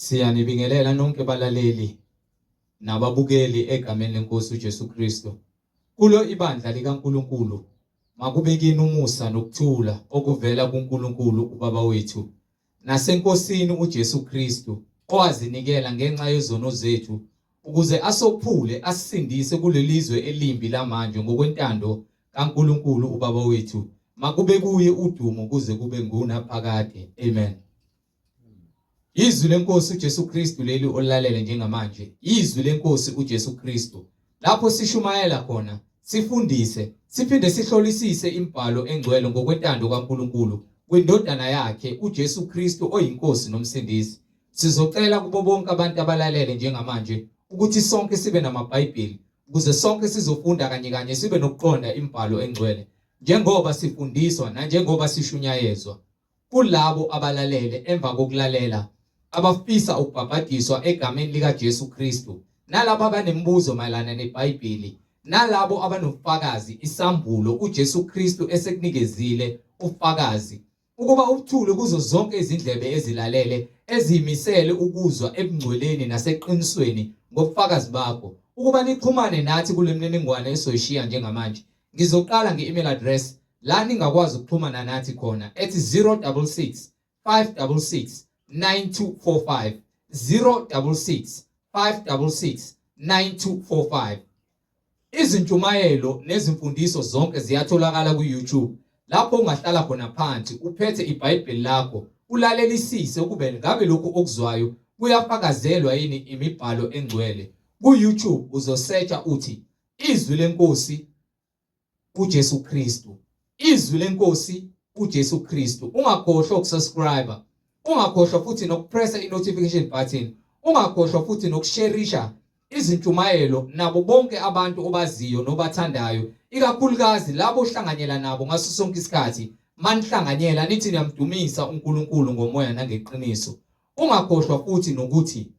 Siyanibingelela nonke balaleli nababukeli egameni lenkosi uJesu Kristu. Kulo ibandla likaNkulunkulu makube kini umusa nokuthula okuvela kuNkulunkulu uBaba wethu naseNkosini uJesu Kristu owazinikela ngenxa yezono zethu ukuze asophule asisindise kulelizwe elimbi lamanje ngokwentando kaNkulunkulu uBaba wethu. Makube kuye udumo kuze kube ngunaphakade. Amen. Izwi lenkosi uJesu Kristu leli olalele njengamanje. Izwi lenkosi uJesu Kristu. Lapho sishumayela khona, sifundise, siphinde sihlolisise imibhalo engcwele ngokwentando kaNkulunkulu kwindodana yakhe uJesu Kristu oyinkosi nomsindisi. Sizocela kubo bonke abantu abalalele njengamanje ukuthi sonke sibe namaBhayibheli ukuze sonke sizofunda kanye kanye sibe nokuqonda imibhalo engcwele njengoba sifundiswa nanjengoba sishunyayezwa. Kulabo abalalele emva kokulalela abafisa ukubhabhadiswa egameni likaJesu Kristu, nalabo abanemibuzo mayelana neBhayibheli, nalabo abanobufakazi, isambulo uJesu Kristu esekunikezile ufakazi, ukuba ubuthule kuzo zonke izindlebe ezilalele, eziyimisele ukuzwa ebungcweleni naseqinisweni ngobufakazi bakho, ukuba nixhumane nathi kule mininingwane esoyishiya njengamanje. Ngizoqala nge-email address la ningakwazi ukuxhumana nathi khona ethi 066 566 9245 066 566 9245. Izintshumayelo nezimfundiso zonke ziyatholakala ku-YouTube lapho ungahlala khona phansi uphethe iBhayibheli lakho ulalelisise ukube ngabe lokhu okuzwayo kuyafakazelwa yini imibhalo engcwele. Ku-YouTube uzosearcha uthi Izwi leNkosi uJesu Kristu. Izwi lenkosi uJesu Kristu. Ungakhohlwa ukusubscribe. Ungakhohlwa futhi nokupressa i-notification button. Ungakhohlwa futhi nokusherisha izintshumayelo nabo bonke abantu obaziyo nobathandayo, ikakhulukazi labo ohlanganyela nabo ngaso sonke isikhathi. Manihlanganyela nithi niyamdumisa uNkulunkulu ngomoya nangeqiniso. Ungakhohlwa futhi nokuthi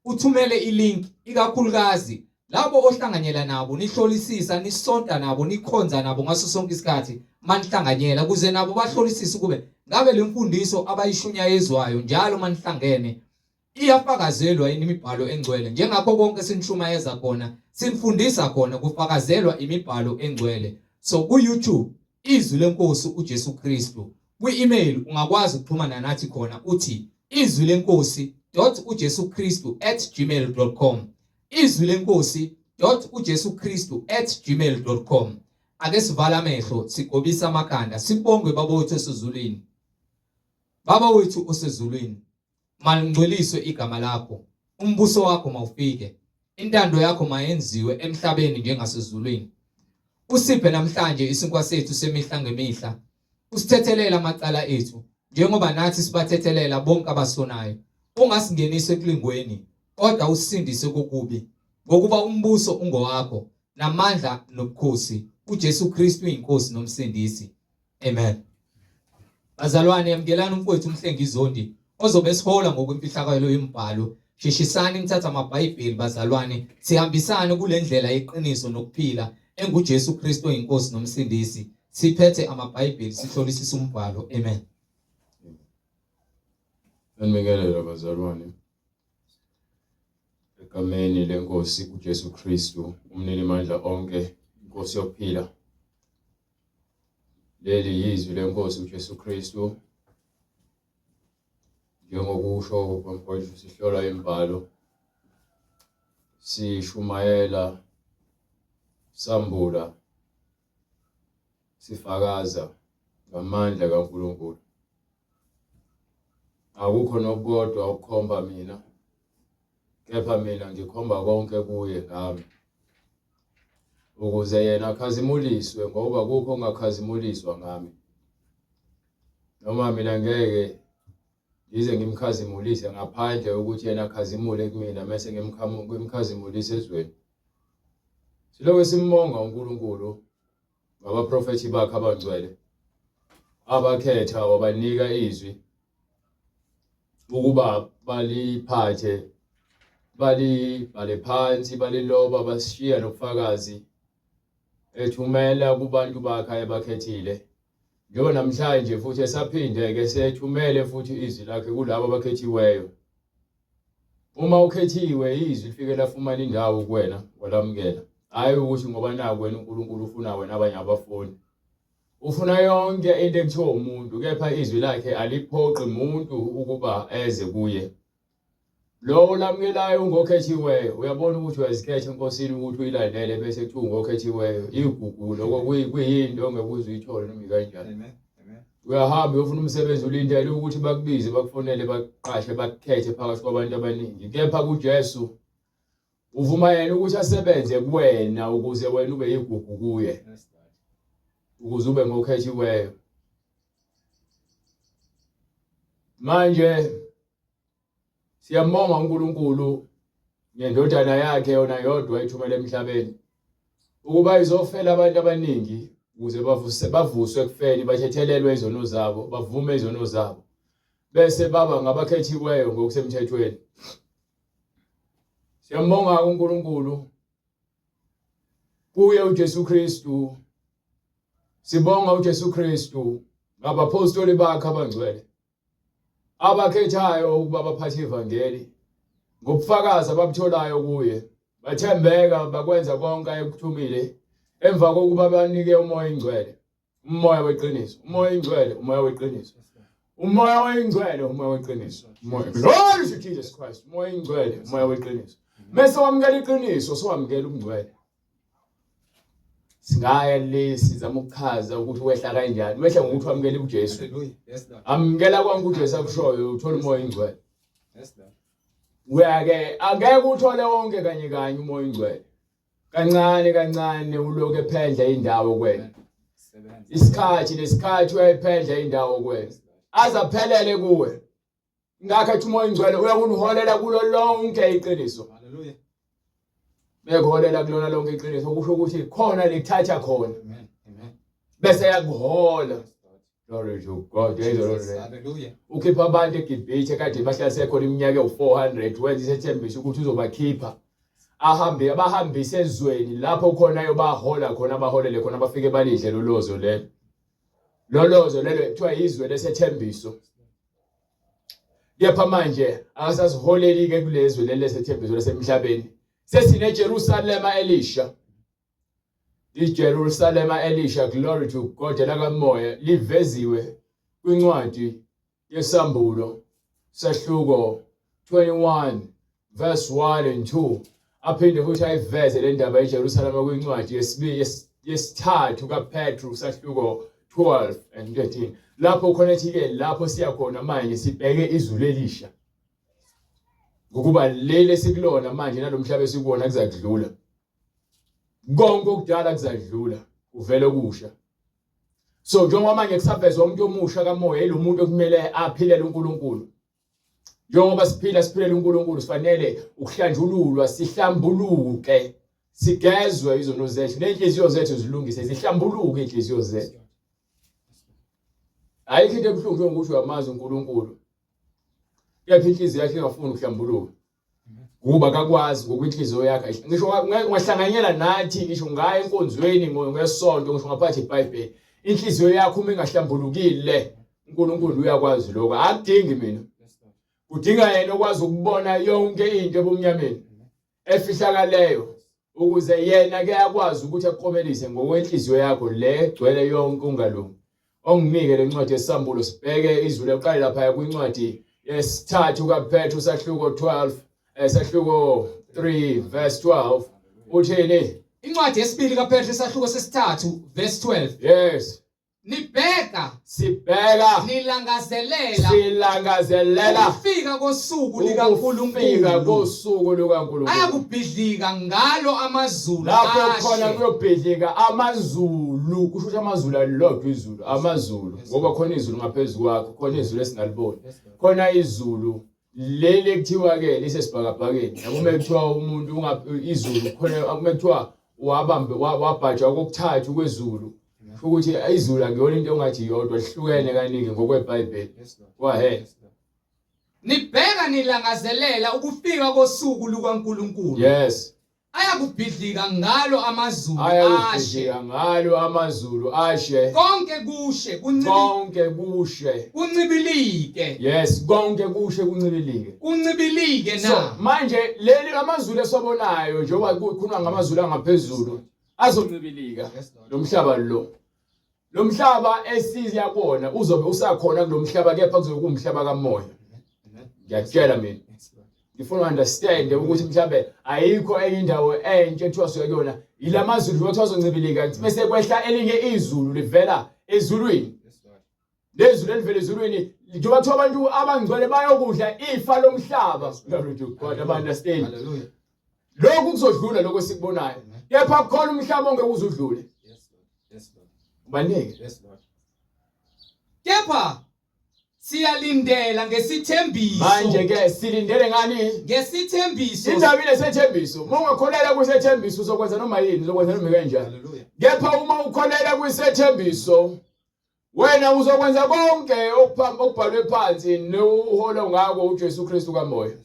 uthumele ilink ikakhulukazi labo ohlanganyela nabo nihlolisisa nisonta nabo nikhonza nabo ngaso sonke isikhathi manihlanganyela kuze nabo bahlolisise ukube ngabe le mfundiso abayishunyayezwayo njalo manihlangene iyafakazelwa yini imibhalo engcwele njengakho konke sinishumayeza khona sinifundisa khona kufakazelwa imibhalo engcwele. So ku YouTube Izwi lenkosi uJesu Kristu. Kwi-email ungakwazi ukuxhumana nathi khona uthi izwi lenkosi dot uJesu Kristu at gmail dot com. Izwi lenkosi dot uJesu Kristu at gmail dot com. Ake sivale amehlo sigobise amakhanda sibonge Baba wethu osezulwini. Baba wethu osezulwini, malingcweliswe igama lakho, umbuso wakho mawufike, intando yakho mayenziwe emhlabeni njengasezulwini. Usiphe namhlanje isinkwa sethu semihla ngemihla, usithethelele amacala ethu njengoba nathi sibathethelela bonke abasonayo. Ungasingenisi ekulingweni, kodwa usisindise kokubi, ngokuba umbuso ungowakho namandla nobukhosi, uJesu Kristu iNkosi noMsindisi. Amen. Bazalwane, yamukelani umfowethu uMhlengi Zondi ozobe esihola ngokwemfihlakalo yemibhalo. Sheshisani nithathe amaBhayibheli bazalwane, sihambisane kule ndlela yeqiniso nokuphila enguJesu Kristu oyiNkosi noMsindisi. Siphethe amaBhayibheli sihlolisise umbhalo. Amen. Sanibingelela bazalwane. Egameni leNkosi uJesu Kristu, umninimandla onke, iNkosi yokuphila. Leli yizwi leNkosi uJesu Kristu. Njengokusho kwamfowethu sihlola imibhalo, sishumayela, sambula, sifakaza ngamandla kaNkulunkulu. Akukho nokukodwa okukhomba mina, kepha mina ngikhomba konke kuye ngami, ukuze yena akhazimuliswe, ngoba akukho okungakhazimuliswa ngami. Noma mina ngeke ngize ngimkhazimulise ngaphandle ukuthi yena akhazimule kumina mese ngimkhazimulise ezweni. Silokhu simbonga uNkulunkulu ngabaprofethi bakhe abangcwele abakhetha wabanika izwi ukuba baliphathe balibhale phansi baliloba basishiya nobufakazi ethumela kubantu bakhe ayebakhethile njengoba namhlanje futhi esaphinde-ke sethumele futhi izwi lakhe kulabo abakhethiweyo. Uma ukhethiwe izwi lifike lafumana indawo kuwena walamukela. Hhayi ukuthi ngoba naku wena uNkulunkulu ufuna wena abanye abafuni. Ufuna yonke into ekuthiwa umuntu kepha izwi lakhe aliphoqi muntu ukuba eze kuye. Lowo olamukelayo ungokhethiweyo. Uyabona ukuthi uyazikhetha eNkosini ukuthi uyilandele bese kuthiwa ungokhethiweyo. Igugu lokho kuyinto ongeke uze uyithole noma ikanjani. Amen. Uyahamba uyofuna umsebenzi ulindele ukuthi bakubize bakufonele bakuqashe bakukhethe phakathi kwabantu abaningi. Kepha kuJesu uvuma yena ukuthi asebenze kuwena ukuze wena ube yigugu kuye. Ukuze ube ngokhethiweyo. Manje Siyambonga uNkulunkulu ngendodana yakhe yona yodwa ethumele emhlabeni ukuba izofela abantu abaningi ukuze bavuse bavuswe ekufeni bathethelelwe izono zabo bavume izono zabo bese baba ngabakhethiweyo ngokusemthethweni. Siyambonga uNkulunkulu kuye uJesu Kristu. Sibonga uJesu Kristu ngabapostoli bakhe abangcwele abakhethayo ukuba baphathe ivangeli ngobufakazi ababutholayo kuye bathembeka bakwenza konke ayekuthumile emva kokuba banike umoya ingcwele umoya weqiniso umoya ingcwele umoya weqiniso umoya oyingcwele umoya weqiniso umoya glory to Jesus Christ umoya ingcwele umoya weqiniso mese wamukela iqiniso sowamukela ubungcwele Singaya le sizama ukuchaza ukuthi wehla kanjani. Wehla ngokuthi wamukele uJesu. Amukela konke uJesu akushoyo uthola umoya ingcwele. Uyake angeke uthole wonke kanye kanye umoya ingcwele. Kancane kancane uloku ephendla indawo kuwena. Isikhathi nesikhathi uyayiphendla indawo kuwena. Azaphelele kuwe. Ngakho athi umoya ingcwele uyakuniholela kulo lonke iqiniso. Haleluya. Bekuholela kulona lonke iqiniso kusho ukuthi khona lithatha khona. Amen. Amen. Bese yakuhola. Glory to God. Hallelujah. Ukhipha abantu eGibhithe kade bahlale khona iminyaka ewu-400 wenza isethembiso ukuthi uzobakhipha ahambe abahambise ezweni lapho khona ayobahola khona abaholele khona bafike balidle lolozo lelo. Lolozo lelo kuthiwa izwe lesethembiso. Kepha manje akasasiholeli ke kulezwe leli lesethembiso lesemhlabeni. SesineJerusalema elisha. IJerusalema elisha glory to God elakamoya liveziwe kwincwadi yesambulo sahluko 21 verse 1 and 2 aphinde futhi ayiveze le ndaba yeJerusalema kwincwadi yesibili yesithathu kaPetru sahluko 12 and 13 lapho khona ethi-ke lapho siya khona manje sibheke izulu elisha ngokuba leli esikulona manje nalomhlaba esikuwona kuzakudlula konke okudala kuzadlula kuvele okusha so njengoba manje kusavezwa umuntu omusha kamoya yilomuntu okumele aphilele uNkulunkulu Njengoba siphila siphilela uNkulunkulu sifanele ukuhlanjululwa sihlambuluke sigezwe izono zethu nenhliziyo zethu zilungise zihlambuluke inhliziyo zethu. Ayikho into ebuhlungu njengokuthi uyamazi uNkulunkulu kepha inhliziyo yakhe ingafuni ukuhlambuluka. Kuba kakwazi ngokwinhliziyo yakhe ngisho ungahlanganyela nathi ngisho ngaye enkonzweni ngesonto ngisho ngaphathi iBhayibheli inhliziyo yakho uma ingahlambulukile uNkulunkulu uyakwazi lokho akudingi mina kudinga yena okwazi ukubona yonke into ebumnyameni efihlakaleyo ukuze yena ke akwazi ukuthi akukomelise ngokwenhliziyo yakho le gcwele yonke ungalungi onginike le ncwadi yesambulo sibheke izwi leqale lapha kwincwadi yesithathu kaPetru sahluko 12 sahluko 3 verse 12 uthini Incwadi yesibili kaPetru isahluko sesithathu verse 12 yes Nibheka sibheka nilangazelela silangazelela ukufika kosuku ukufika likaNkulunkulu kosuku lukaNkulunkulu ayakubhidlika ngalo amazulu lapho khona ashe kuyobhidlika amazulu kusho ukuthi amazulu alilodwa izulu amazulu ngoba khona izulu ngaphezu kwakho khona izulu esingaliboni khona izulu leli ekuthiwa ke lisesibhakabhakeni yabo uma kuthiwa umuntu izulu khona uma kuthiwa wabambe wabhajwa okokuthathu kwezulu ukuthi izulu akuyona into ongathi yodwa lihlukene kaningi ngokweBhayibheli wahe nibheka nilangazelela ukufika kosuku lukaNkulunkulu yes. Ayakubhidlika ngalo amazulu ashe. Ayakubhidlika ngalo amazulu ashe. Konke kushe kuncibi Konke kushe. Kuncibilike. Yes, konke kushe kuncibilike. Kuncibilike So na. manje leli amazulu esiwabonayo njengoba kukhulunywa ngamazulu angaphezulu azoncibilika lo mhlaba lo. Lo mhlaba esiya kuwona uzobe usakhona kulo mhlaba kepha kuzobe kuwumhlaba kamoya. Ngiyakutshela mina. Ngifuna understand ukuthi mhlambe ayikho enye indawo entsha ekuthiwa siya kuyona. Yilamazulu kuthiwa azoncibilika bese kwehla elinye izulu livela ezulwini. Lezulu elivela ezulwini njengoba kuthiwa abantu abangcwele bayokudla ifa lomhlaba. Glory to God, understand. Hallelujah. Lokhu kuzodlula lokho esikubonayo. Kepha kukhona umhlaba ongeke uze udlule. Yes Lord. Yes Lord. Ubanike. Yes Lord. Kepha siyalindela ngesithembiso. Manje ke silindele ngani? Ngesithembiso. Indaba inesethembiso. Uma ungakholelwa kwisethembiso uzokwenza noma yini, uzokwenza noma kanjani. Hallelujah. Kepha uma ukholelwa kwisethembiso wena uzokwenza konke okubhalwe phansi nohola ngako uJesu Kristu kamoya.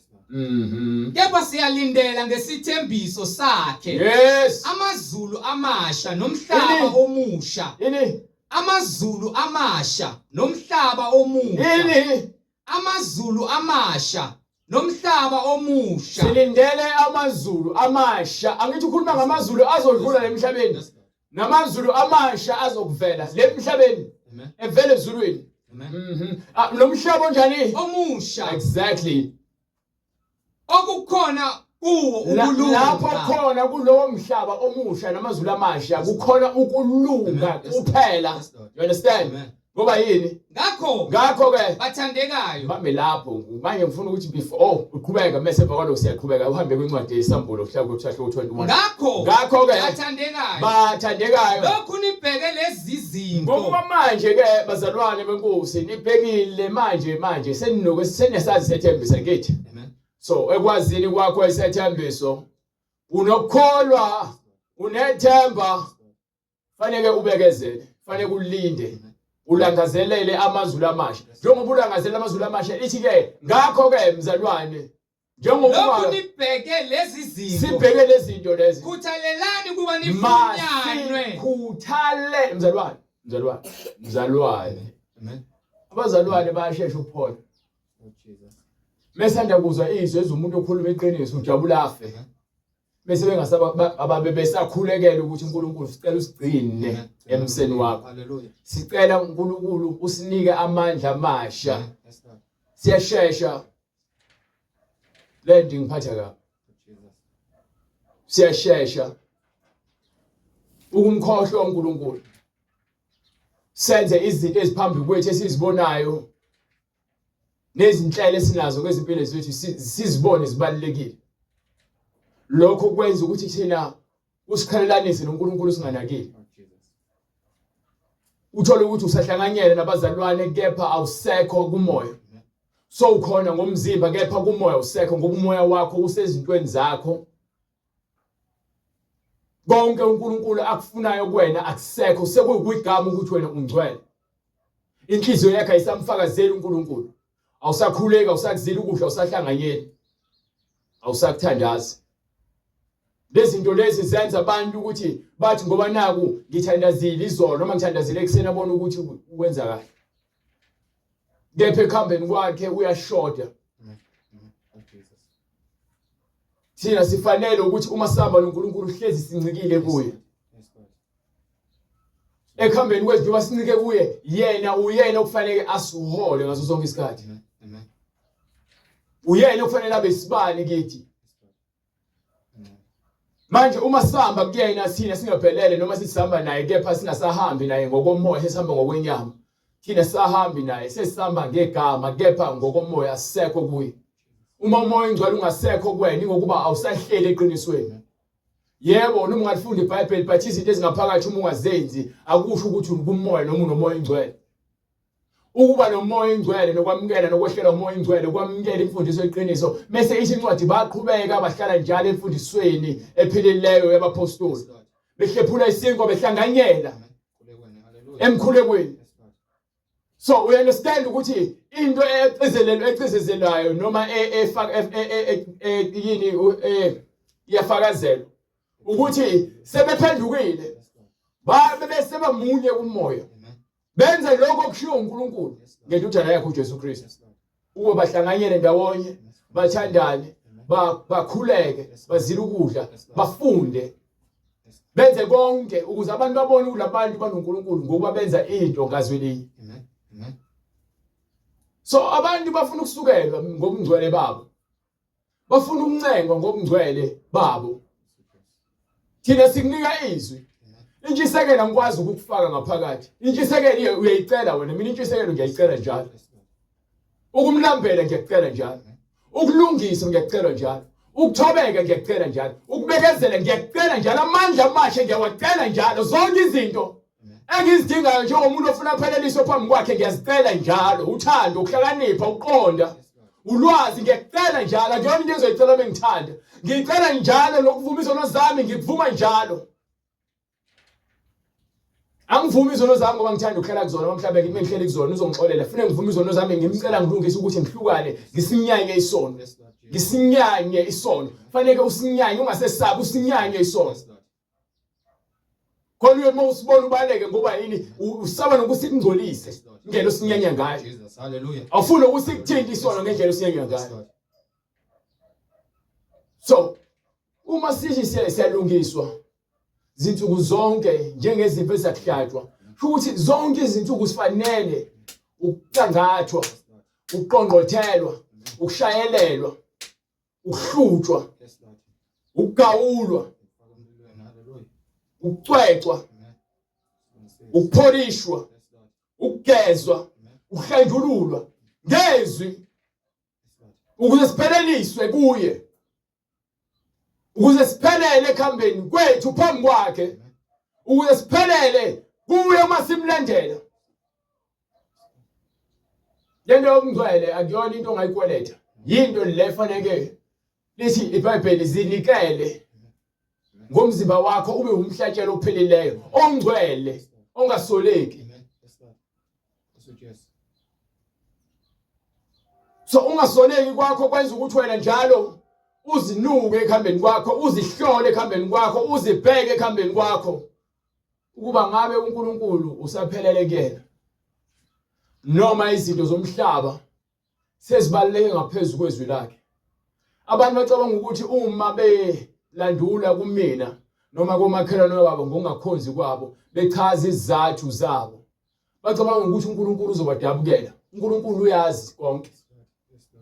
Kepha siyalindela ngesithembiso sakhe. Yes. Amazulu amasha nomhlaba Ini? Omusha. Ini? Amazulu amasha nomhlaba omusha. Ini? Amazulu amasha nomhlaba omusha. Silindele amazulu amasha. Angithi ukhuluma ngamazulu azodlula lemhlabeni. Yes, Lord. Namazulu amasha azokuvela lemhlabeni. Amen. Evela ezulwini. Amen. Ah, lo mhlaba onjani? Omusha. Exactly. Okukhona kuwo Lapho ukulunga. khona kulowo mhlaba omusha namazulu amasha kukhona ukulunga Amen. Yes, Lord. kuphela. Yes, Lord. You understand? Amen. Ngoba yini? Ngakho Ngakho ke bathandekayo bambe lapho manje ngifuna ukuthi before oh uqhubeka mase emva kwalokho siyaqhubeka uhambe kwincwadi yesambulo mhlawumbe kuthiwa 21. Ngakho Ngakho ke bathandekayo bathandekayo lokhu nibheke lezi zinto ngokuba manje ke bazalwane benkosi nibhekile manje seninoke senesazi sethembisa ngithi. Amen. So ekwazini kwakho isethembiso unokukholwa unethemba fanele ubekezele fanele ulinde ulangazelele amazulu amasha njengoba ulangazelela amazulu amasha ithi ke ngakho ke mzalwane lokhu njengokuba nibheke lezi zinto sibheke lezi zinto lezi khuthalelani kuba nifunyanwe masikhuthale mzalwane mzalwane mzalwane. Amen. Abazalwane bayashesha ukuphola. Oh Jesus. Mesanda kuzwa izwi ezumuntu okhuluma iqiniso ujabula afe bese bengasaba ababe besakhulekela ukuthi uNkulunkulu sicela usigcine emseni wakho. Hallelujah. Sicela uNkulunkulu usinike amandla amasha. Yes, Lord. Siyashesha le nto ingiphatha kabi. Jesus. Siyashesha ukumkhohlwa uNkulunkulu senze izinto eziphambi kwethu esizibonayo nezinhlelo esinazo kwezimpilo zethu sizibone zibalulekile. Lokho kwenza ukuthi thina usiqhelelanise noNkulunkulu singanakile. Uthole ukuthi usahlanganyela nabazalwane kepha awusekho kumoya. So ukhona ngomzimba kepha kumoya usekho ngoba umoya wakho usezintweni zakho. Konke uNkulunkulu akufunayo kuwena akusekho sekuyigama ukuthi wena ungcwele. Inhliziyo yakhe ayisamfakazeli uNkulunkulu. Awusakhuleki, awusakuzili ukudla, awusahlanganyeli. Awusakuthandazi. Lezi zinto lezi zenza abantu ukuthi bathi ngoba naku ngithandazile izolo noma ngithandazile ekuseni abone ukuthi wenza kahle. Kepha ekuhambeni kwakhe uyashoda. Thina sifanele ukuthi uma sihamba noNkulunkulu hlezi sincikile kuye. Ekuhambeni kwethu njengoba sincike kuye, yena uyena okufanele asihole ngaso sonke isikhathi. Amen. Uyena okufanele abe isibani kithi. Manje uma sihamba kuyena thina singaphelele noma sisihamba naye kepha singasahambi naye ngokomoya sesihamba ngokwenyama. Thina sahambi naye sesihamba ngegama kepha ngokomoya asisekho kuye. Uma umoya oyingcwele ungasekho kuwena ingokuba awusahleli eqinisweni. Yebo noma ungalifunda iBhayibheli but izinto ezingaphakathi uma ungazenzi akusho ukuthi ukumoya noma unomoya oyingcwele. Ukuba nomoya oyingcwele nokwamukela nokwehlela umoya oyingcwele ukwamukela imfundiso yeqiniso bese ithi incwadi baqhubeka bahlala njalo emfundisweni ephilileyo yabapostoli behlephula isinkwa behlanganyela emkhulekweni. So we understand ukuthi into ecizelelo ecizezelayo noma efaka yini iyafakazelwa. Ukuthi sebephendukile babe besebamunye kumoya. Benze lokho okushiwo uNkulunkulu ngendodana yakhe uJesu Kristu. Ukuba bahlanganyele ndawonye, bathandane, bakhuleke, bazile ukudla, bafunde. Benze konke ukuze abantu babone ukuthi labantu banoNkulunkulu ngokuba benza into ngazwi linye. So abantu bafuna ukusukelwa ngobungcwele babo. Bafuna ukuncengwa ngobungcwele babo. Thina sikunika izwi. Intshisekelo angikwazi ukukufaka ngaphakathi. Intshisekelo uyayicela wena, mina intshisekelo ngiyayicela njalo. Ukumlambela ngiyakucela njalo. Ukulungisa ngiyakucela njalo. Ukuthobeka ngiyakucela njalo. Ukubekezela ngiyakucela njalo. Amandla amasha ngiyawacela njalo. Zonke izinto engizidingayo njengomuntu ofuna apheleliswe phambi kwakhe ngiyazicela njalo. Uthando, ukuhlakanipha, ukuqonda, ulwazi ngiyakucela njalo. Akuyona into engizoyicela bengithanda. Ngiyicela njalo nokuvuma izono zami ngikuvuma njalo. Angivumi izono zami ngoba ngithanda ukuhlala kuzona noma mhlawumbe ngithi ngihleli kuzona uzongixolela fune ngivume izono zami ngimcela ngilungise ukuthi ngihlukane ngisinyanye isono ngisinyanye isono faneke usinyanye ungasesabi usinyanye isono khona uye uma usibona ubaleke ngoba yini usaba nokuthi sikungcolise indlela osinyanya ngayo awufuni ukuthi sikuthinte isono ngendlela osinyanya ngayo so uma sithi siyalungiswa zinsuku zonke njengezimvu eziyakuhlatshwa kusho ukuthi zonke izinsuku sifanele ukucangathwa ukuqongqothelwa ukushayelelwa ukuhlutshwa ukugawulwa ukucwecwa ukupholishwa ukugezwa ukuhlanjululwa ngezwi ukuze sipheleliswe kuye ukuze siphelele ekuhambeni kwethu phambi kwakhe ukuze siphelele kuye uma simlandela lento yobungcwele akuyona into ongayikweletha yinto le faneke lithi iBhayibheli zinikele ngomzimba wakho ube umhlatshelo opheleleyo ongcwele ongasoleki so ungasoleki kwakho kwenza ukuthi wena njalo uzinuke ekuhambeni kwakho uzihlole ekuhambeni kwakho uzibheke ekuhambeni kwakho ukuba ngabe uNkulunkulu usaphelele kuyena noma izinto zomhlaba sezibaluleke ngaphezu kwezwi lakhe abantu bacabanga ukuthi uma belandula kumina noma komakhelwane babo ngokungakhonzi kwabo bechaza izizathu zabo bacabanga ukuthi uNkulunkulu uzobadabukela uNkulunkulu uyazi konke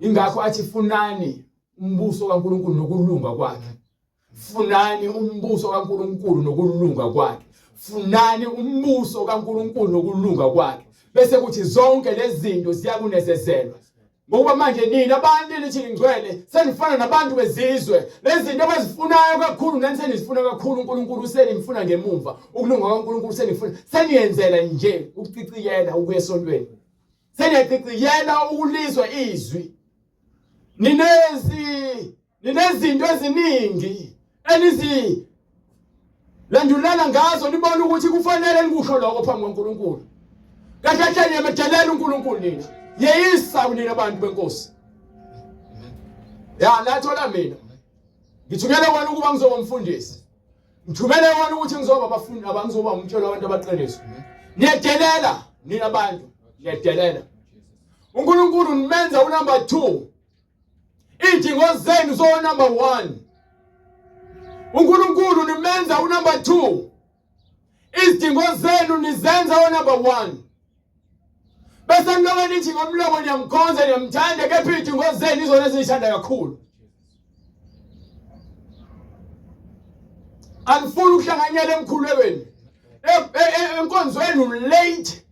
ingakho athi funani umbuso kaNkulunkulu nokulunga kwakhe Funani umbuso kaNkulunkulu nokulunga kwakhe. Funani umbuso kaNkulunkulu nokulunga kwakhe. Bese kuthi zonke lezi zinto ziyakunezezelwa. Ngokuba manje nina abantu elithi ningcwele senifana nabantu bezizwe. Lezi zinto abazifunayo kakhulu nani senizifuna kakhulu uNkulunkulu senimfuna ngemumva. Ukulunga kaNkulunkulu senifuna. Seniyenzela nje ukuciciyela ukuya esontweni. Seniyaciciyela ukulizwa izwi. Ninezi Ninezinto eziningi enizi landulela ngazo nibona ukuthi kufanele nikusho lokho phambi kwaNkulunkulu. Kahle kahle niyamedelela uNkulunkulu nina. Yeyisa nina bantu benkosi. Ya nathola mina. Ngithumele wena ukuba ngizoba umfundisi. Ngithumele wena ukuthi ngizoba abafundi abangizoba umtshelo wabantu abaqiniso. Niyadelela nina bantu, niyadelela. uNkulunkulu nimenza unumber 2 Iy'dingo zenu zo number 1. uNkulunkulu nimenza unumber 2. Izidingo zenu nizenza unumber 1. Bese niloke nithi ngomlomo niyamkhonza niyamthanda kepha iy'dingo zenu izona ezinithanda kakhulu. Anifuni ukuhlanganyela emkhulekweni. E, e, e, enkonzweni ulate,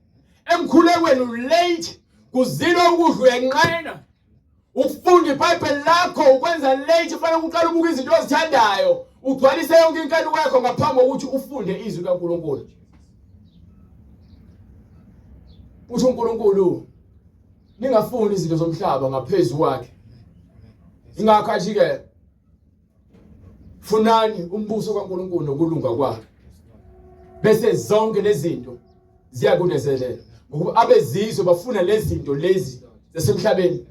emkhulekweni ulate, kuzilwa ukudla uyanqena. Ukufunda iBhayibheli lakho ukwenza late kufanele uqale ubuke izinto ozithandayo ugcwalise yonke inkanuko yakho ngaphambi kokuthi ufunde izwi kaNkulunkulu. Uthi uNkulunkulu ningafuni izinto zomhlaba ngaphezu kwakhe. Ingakho athi ke funani umbuso kaNkulunkulu nokulunga kwakhe. Bese zonke lezi zinto ziyakunezelela ngokuba abezizwe bafuna lezi zinto lezi zasemhlabeni.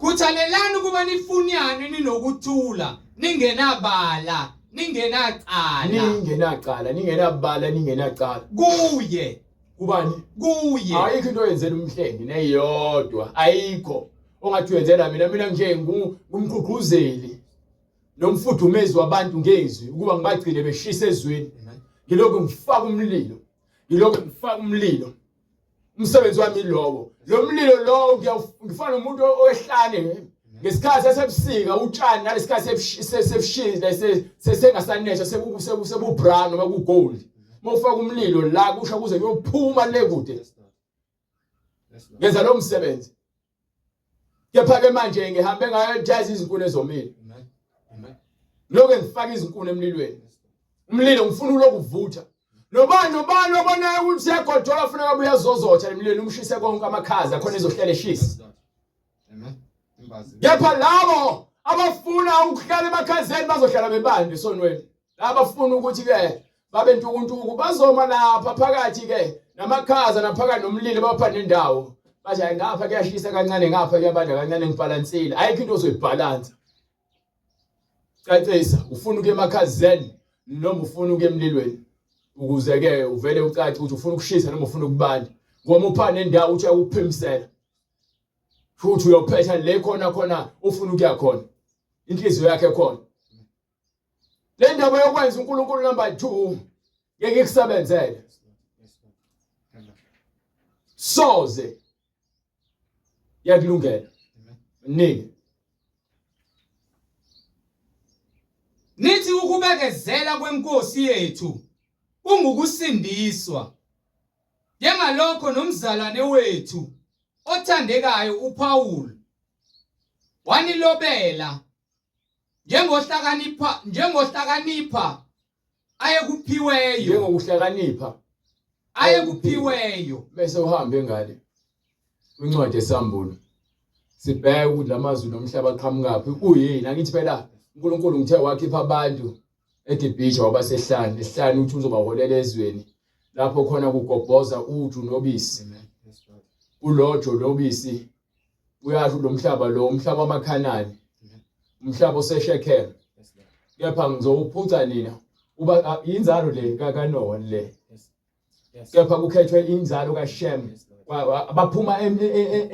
Khuthalelani ukuba nifunyane ninokuthula, ningenabala, ningenacala. Ningenacala, ningenabala, ningenacala. Kuye. Kubani? Kuye. Ayikho into oyenzela umhlengi neyodwa, ayikho. Ongathi uyenzela mina, mina nje ngumgqugquzeli nomfudumezi wabantu ngezwi ukuba ngibagcine beshisa ezwini. Ngilokhu ngifaka umlilo. Ngilokhu ngifaka umlilo. Umsebenzi wami ilowo. Lo mlilo lowo ngifana nomuntu owehlane ngesikhathi sasebusika utshani nalesikhathi sebushisa sesengasanesha sebu-brown noma ku-gold. Uma ufaka umlilo la kusho kuze kuyophuma le kude. Ngenza lo msebenzi. Kepha ke manje ngihambe ngayojaza izinkuni ezomile. Lokho ngifaka izinkuni emlilweni. Umlilo ngifuna ulokuvutha. Nobani nobani obonayo ukuthi uyagodola funeka abuye azozotha emlilweni umshise konke amakhaza khona ezohlala eshisa. Kepha labo abafuna ukuhlala emakhazeni bazohlala bebande esonweni. Abafuna ukuthi ke babe ntukuntuku bazoma lapha phakathi ke namakhaza naphakathi nomlilo bapha nendawo. Bathi hayi ngapha kuyashisa kancane ngapha kuyabanda kancane ngibhalansile. Ayikho into ozoyibhalansa. Cacisa ufuna ukuya emakhazeni noma ufuna ukuya emlilweni ukuze ke uvele ucace ukuthi ufuna ukushisa noma ufuna ukubanda. Ngoba upha nendawo uthi uyakuphimisela. Futhi uyophetha le khona khona ufuna ukuya khona. Inhliziyo yakhe khona. Le ndaba yokwenza uNkulunkulu number 2 ngeke ikusebenzele. Soze yakulungela. Nini? Nithi ukubekezela kwenkosi yethu kungukusindiswa. Njengalokho nomzalwane wethu othandekayo uPaul wanilobela njengohlakanipha njengohlakanipha ayekuphiweyo njengokuhlakanipha ayekuphiweyo bese uhambe ngale kwincwadi esambulo sibheke ukuthi lamazwi nomhlaba aqhamukaphi uyini angithi phela uNkulunkulu ngithe wakhipha abantu eGibhithe wabasehlane ehlane uthi uzobaholela ezweni lapho khona kugobhoza uju nobisi ulojo nobisi uyasho lo mhlaba lo umhlaba wamaKhanani umhlaba oseShekem kepha ngizowuphuca nina uba inzalo le kaNowa le kepha kukhethwe inzalo kaShem abaphuma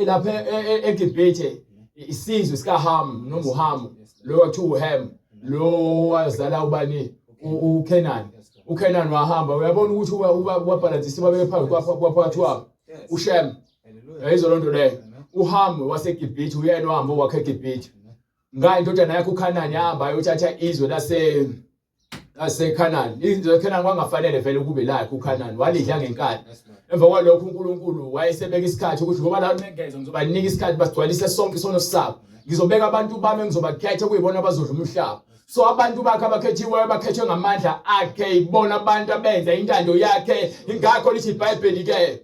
lapha eGibhithe isizwe sikaHam noma uHam lo kwathiwa uHam lo wazala ubani uKenan uKenan wahamba uyabona ukuthi wabhalansisa babeke phambi kwaphakathi kwabo uShem Yayizwa loo nto leyo. UHamu waseGibhithe uyena ohamba owakha eGibhithe. Ngayo indodana yakhe uKhanani yahamba ayothatha izwe lase laseKhanani. Izwe laseKhanani kwangafanele vele kube lakhe uKhanani, walidla ngenkani. Emva kwalokho uNkulunkulu wayesebeka isikhathi ukuthi ngoba la nengeza ngizobanika isikhathi basigcwalise sonke isono sabo. Ngizobeka abantu bami engizobakhetha kuyibona abazodla umhlaba. So abantu bakhe abakhethiweyo bakhethwe ngamandla akhe, ibona abantu abenza intando yakhe. Ingakho lithi iBhayibheli ke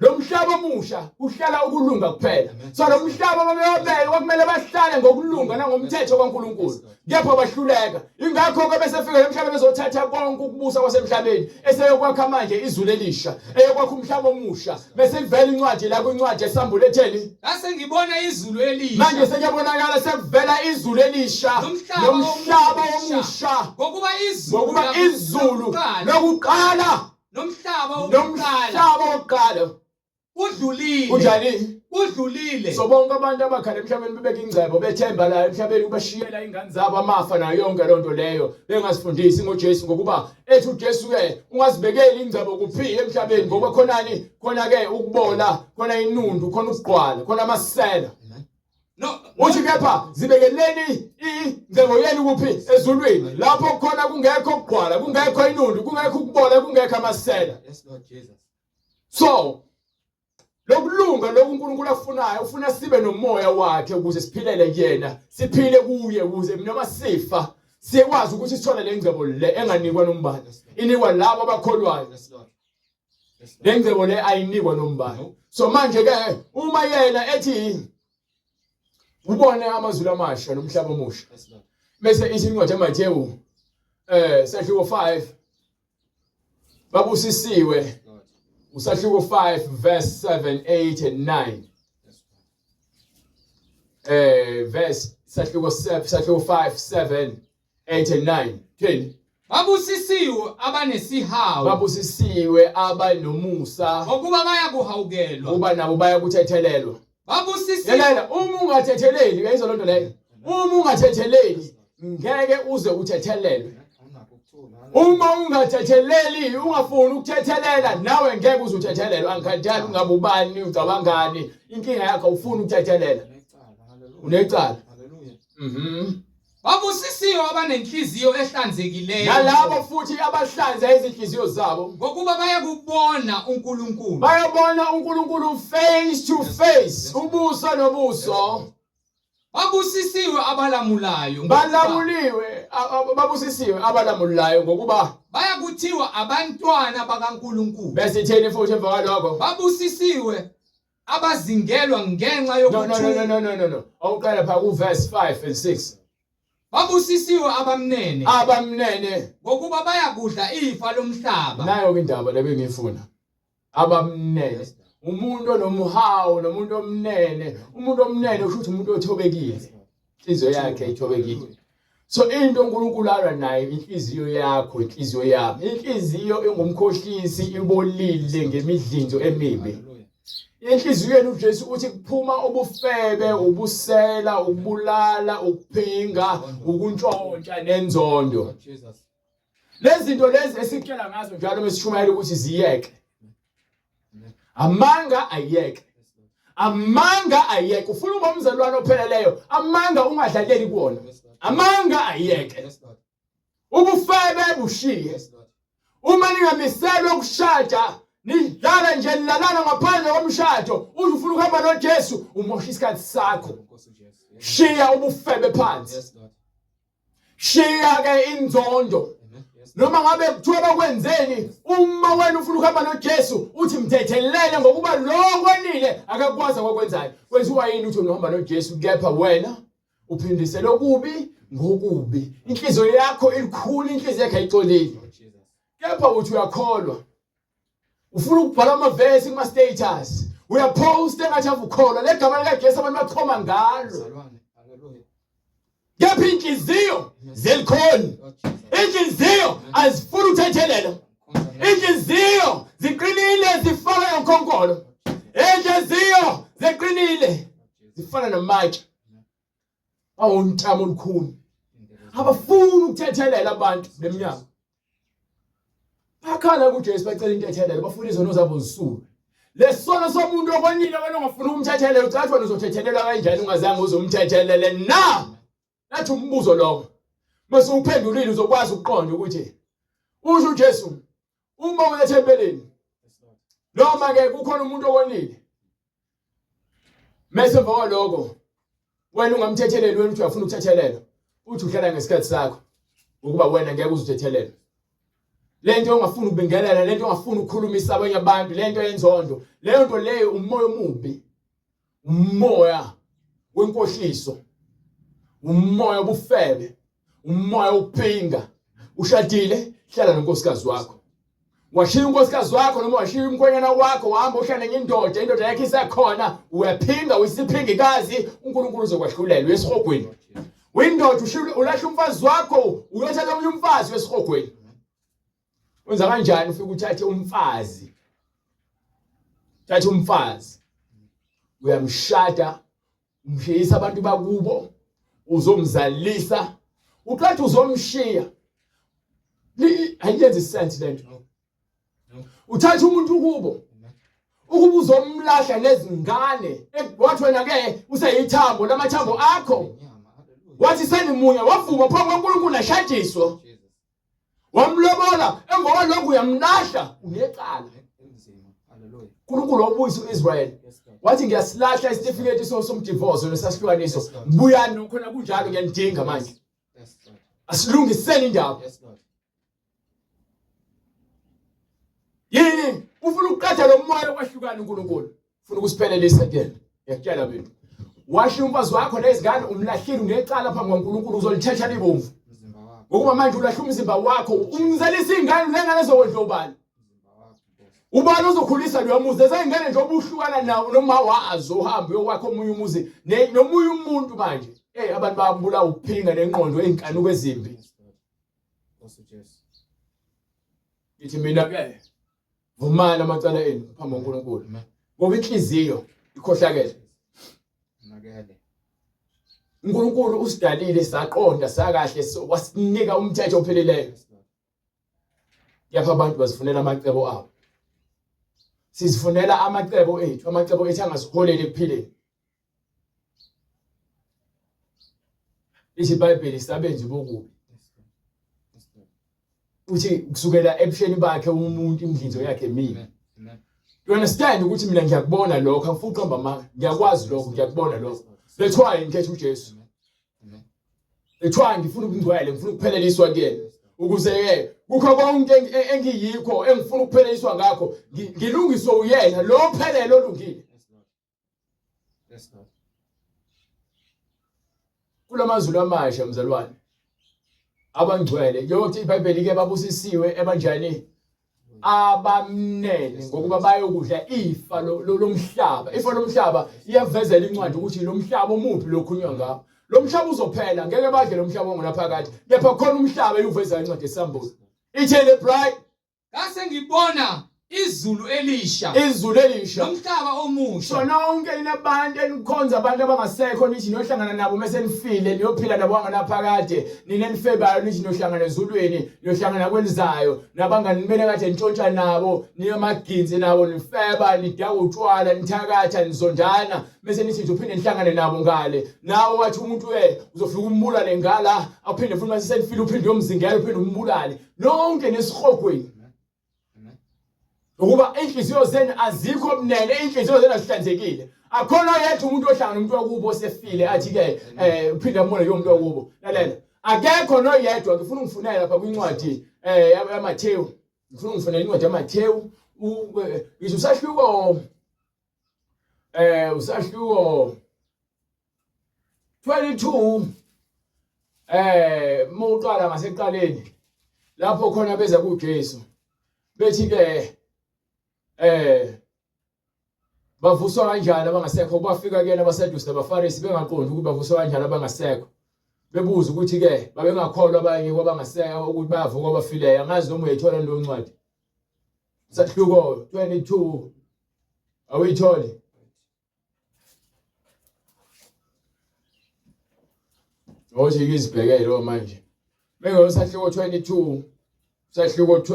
Lo mhlaba omusha uhlala ukulunga kuphela. So lo mhlaba babewabeke kwakumele bahlale ngokulunga nangomthetho kaNkulunkulu. Kepha bahluleka. Ingakho ke bese fika emhlabeni bezothatha konke ukubusa kwasemhlabeni eseyokwakha manje izulu elisha, eyokwakha umhlaba omusha. Bese ivela incwadi la kwincwadi esambulo etheni? Ngase ngibona izulu elisha. Manje sekuyabonakala sekuvela izulu elisha nomhlaba omusha. Ngokuba izulu lokuqala nomhlaba wokuqala nomhlaba wokuqala udlulile unjani udlulile so bonke abantu abakhala emhlabeni bebeka ingcebo bethemba la emhlabeni ubashiyela ingane zabo amafa nayo yonke lonto leyo bengazifundisi ngoJesu ngokuba ethi uJesu ke ungazibekeli ingcebo kuphi emhlabeni ngoba khonani khona ke ukubola khona inundu khona ukugqwala khona amasela No, uthi kepha zibekeleni ingcebo yenu kuphi ezulwini lapho khona kungekho ukugqwala kungekho inundu kungekho ukubola kungekho amasela Yes, Lord Jesus. so lokulunga lokhu uNkulunkulu afunayo ufuna sibe nomoya wakhe ukuze siphilele kuyena siphile kuye ukuze noma sifa siyekwazi ukuthi sithole le ngcebo le enganikwa nombani inikwa labo abakholwayo Yes, Lord. Yes, Lord. le ngcebo le ayinikwa nombani so manje ke uma yena ethi ubone amazulu amasha nomhlaba omusha Yes, Lord. bese ithi incwadi yaMathewu sahluko 5 babusisiwe Lord. usahluko 5 verse 7 8 and 9 Yes, Lord. Verse sahluko 7, sahluko 5, 7, 8 and 9. 10. Babusisiwe abanesihawu. Babusisiwe abanomusa. Ngokuba bayakuhawukelwa. Kuba nabo bayakuthethelelwa. Babusisiwe. Lalela, uma ungathetheleli, uyayizwa lonto leyo? Uma ungathetheleli, ngeke uze uthethelelwe. Uma ungathetheleli, ungafuni ukuthethelela, nawe ngeke uze uthethelelwe. Angikhathali ungabe ubani, ucabangani, inkinga yakho awufuni ukuthethelela. Unecala. Babusisiwe abanenhliziyo ehlanzekileyo. Nalabo futhi abahlanza izinhliziyo zabo. Ngokuba bayakubona uNkulunkulu. Bayabona uNkulunkulu face to face, ubuso nobuso. Babusisiwe abalamulayo. Balamuliwe, babusisiwe abalamulayo ngokuba bayakuthiwa abantwana bakaNkulunkulu. Bese itheni futhi emva kwalokho? Babusisiwe abazingelwa ngenxa yokuthi No, no, no, no, no, no, no. Awuqala pha ku verse 5 and 6. Babusisiwe abamnene. Abamnene. Ngokuba bayakudla ifa lomhlaba. Nayo ke indaba le bengifuna. Abamnene. Umuntu onomhawu nomuntu omnene, umuntu omnene usho ukuthi umuntu othobekile. Inhliziyo yakhe ithobekile. So into uNkulunkulu alwa nayo inhliziyo yakho, inhliziyo yami. Inhliziyo ingumkhohlisi ibolile ngemidlinzo emibi. Enhliziyweni uJesu uthi kuphuma ubufebe, ubusela, ukubulala, ukuphinga, ukuntshontsha nenzondo. Lezi zinto lezi esikutshela ngazo njalo mesishumayela ukuthi ziyeke. Amanga ayeke. Amanga ayeke. Ufuna ukuba umzalwane opheleleyo, amanga ungadlaleli kuwona. Amanga ayeke. Ubufebe bushiye. Uma ningamiselwe ukushada, nidlala nje nilalana ngaphandle komshado, uze ufuna ukuhamba noJesu, umosha isikhathi sakho. Shiya ubufebe phansi. Shiya ke inzondo. Noma ngabe kuthiwa bakwenzeni, uma wena ufuna ukuhamba noJesu, uthi mthethelele ngokuba lo konile akakwazi akwenzayo. Kwenziwa yini uthi uhamba noJesu kepha wena uphindisela okubi ngokubi. Inhliziyo yakho ilikhulu, inhliziyo yakho ayixolile. Kepha uthi uyakholwa. Ufuna ukubhala amavesi kuma status. Uyapost engathi avukholwa legama lika Jesu abantu bachoma ngalo. Kepha inhliziyo zelikhoni. Inhliziyo azifuni ukuthethelelwa. Inhliziyo ziqinile zifana nokhonkolo. Inhliziyo ziqinile zifana namatshe. Awuntamo olukhulu. Abafuni ukuthethelela abantu leminyaka. Bakhala kuJesu bacela intethelelo, bafuna izono zabo zisulwe. Lesono somuntu okonile wena ongafuni ukumthethelela, ucathi wena uzothethelelwa kanjani ungazange uzomthethelele na? Nathi umbuzo lowo. Mase uphendulile uzokwazi ukuqonda ukuthi usho uJesu uma uya ethempelini noma ke kukhona umuntu okonile mese emva kwaloko wena ungamthetheleli wena uthi uyafuna ukuthethelelwa uthi uhlala ngesikhathi sakho ukuba wena ngeke uzithethelele lento ongafuni ukubingelela lento ongafuni ukukhulumisa abanye abantu lento yenzondo leyo nto leyo umoya omubi umoya wenkohliso umoya obufebe umoya wokuphinga ushadile hlala nonkosikazi wakho washiya unkosikazi wakho noma washiya umkhwenyana wakho wahamba uhlala nenye indoda indoda yakho isekhona uyaphinga uyisiphingikazi uNkulunkulu uzokwahlulela uyesihogweni uyindoda ulahla umfazi wakho uyothatha omunye umfazi wesihogweni wenza kanjani ufike uthathe umfazi thatha umfazi uyamshada umshiyisa abantu bakubo uzomzalisa uqatha uzomshiya ayenzi sense lento uthatha umuntu kubo ukuba uzomlahla nezingane wathi wena ke useyithambo lamathambo akho wathi senimunye wavuma phambi kwaNkulunkulu ashadiswa wamlobola emva kwalokho uyamlahla unecala uNkulunkulu wabuyisa uIsrael wathi ngiyasilahla isitifiketi somdivorce nesasihlukaniso buyani khona kunjalo ngiyanidinga manje asilungiseni indaba yini ufuna ukuqeda lo moya okwahlukana uNkulunkulu ufuna ukusiphelelisa kuyena ngiyakutshela mina washiya umfazi wakho nezingane umlahlile unecala phambi kwaNkulunkulu uzolithetha libomvu ngokuba manje ulahla umzimba wakho umzalisa ingane lengane ezokondla ubani Ubani ozokhulisa loya muzi? Lezayingane nje obuhlukana nawo noma wazo uhambe uyokwakha omunye umuzi nomunye umuntu manje. Hey abantu bayabulawa ukuphinga nengqondo ezinkanuko ezimbi. Ngithi mina ke vumani amacala enu phambi koNkulunkulu. Ngoba inhliziyo ikhohlakele. uNkulunkulu usidalile saqonda sakahle wasinika umthetho ophelileyo. Kepha abantu bazifunela amacebo abo. Sizifunela amacebo ethu, amacebo ethu angasiholeli ekuphileni. Lithi iBhayibheli sabenzi bokubi. Uthi kusukela ebusheni bakhe umuntu imidlinzo yakhe mibi. You understand ukuthi mina ngiyakubona lokho angifuni uqamba amanga. Ngiyakwazi lokho, ngiyakubona lokho. That's why ngikhetha uJesu. Ethiwa ngifuna ubungcwele, ngifuna ukupheleliswa kuyena. Ukuze ke kukho konke engiyikho engifuna ukupheleliswa ngakho, ngilungiswe uyena lo phelele olungile. Yes, Lord. Kulamazulu amasha mzalwane. Abangcwele, yokuthi iBhayibheli ke babusisiwe ebanjani abamnene ngokuba bayokudla ifa lomhlaba. Ifa lomhlaba iyavezela incwadi ukuthi lo mhlaba omuphi lokhunywa ngawo. Lo mhlaba uzophela, ngeke badle lo mhlaba ongunaphakade. Kepha khona umhlaba eyuveza incwadi yesambulo. Ithe le bride Ngase ngibona izulu elisha. Izulu elisha. Nomhlaba omusha. So nonke ninabantu enikhonza abantu abangasekho nithi niyohlangana nabo mese nifile niyophila nabo anganaphakade nina nifebayo nithi niyohlangana ezulwini niyohlangana kwelizayo nabangani nimele kade nitshontsha nabo niyamaginsi nabo nifeba nidaka utshwala nithakatha nizondana mese nithi nje uphinde nihlangane nabo ngale nawe wathi umuntu eh uzofika umbulale ngala aphinde futhi mase senifile uphinde uyomzingela uphinde umbulale nonke nesihogweni ukuba inhliziyo zenu azikho mnene inhliziyo zenu azihlanzekile akhona yedwa umuntu ohlangana umuntu wakubo osefile athi ke eh uphinde ambone loyo muntu wakubo lalela akekho noyedwa ngifuna ungifunela lapha kwincwadi eh yaMathewu ngifuna ungifunela incwadi yaMathewu ngisho usahluko eh usahluko 22 eh mawuqala ngasekuqaleni lapho khona beza kuJesu bethi ke eh bavuswa kanjani abangasekho bafika kuyena abaSadusi nabaFarisi bengaqondi ukuthi bavuswa kanjani abangasekho bebuza ukuthi ke babengakholwa abanye kwabangasekho ukuthi bayavuka abafileyo angazi noma uyayithola leyo ncwadi sahluko 22 awuyitholi Othi ngizibheke lo manje. Bengelo sahluko 22 sahluko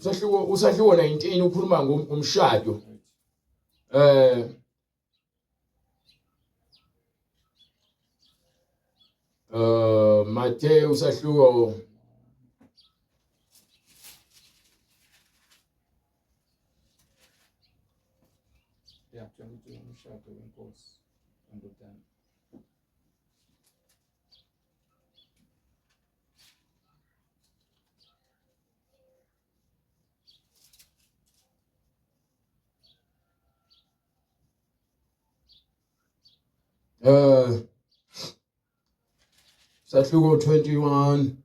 sahluko usahluko 19 ukhuluma ngomshado. Eh Mateyu sahluko Yeah, 22 umshado wenkosi wendodana. Eh Sahluko 21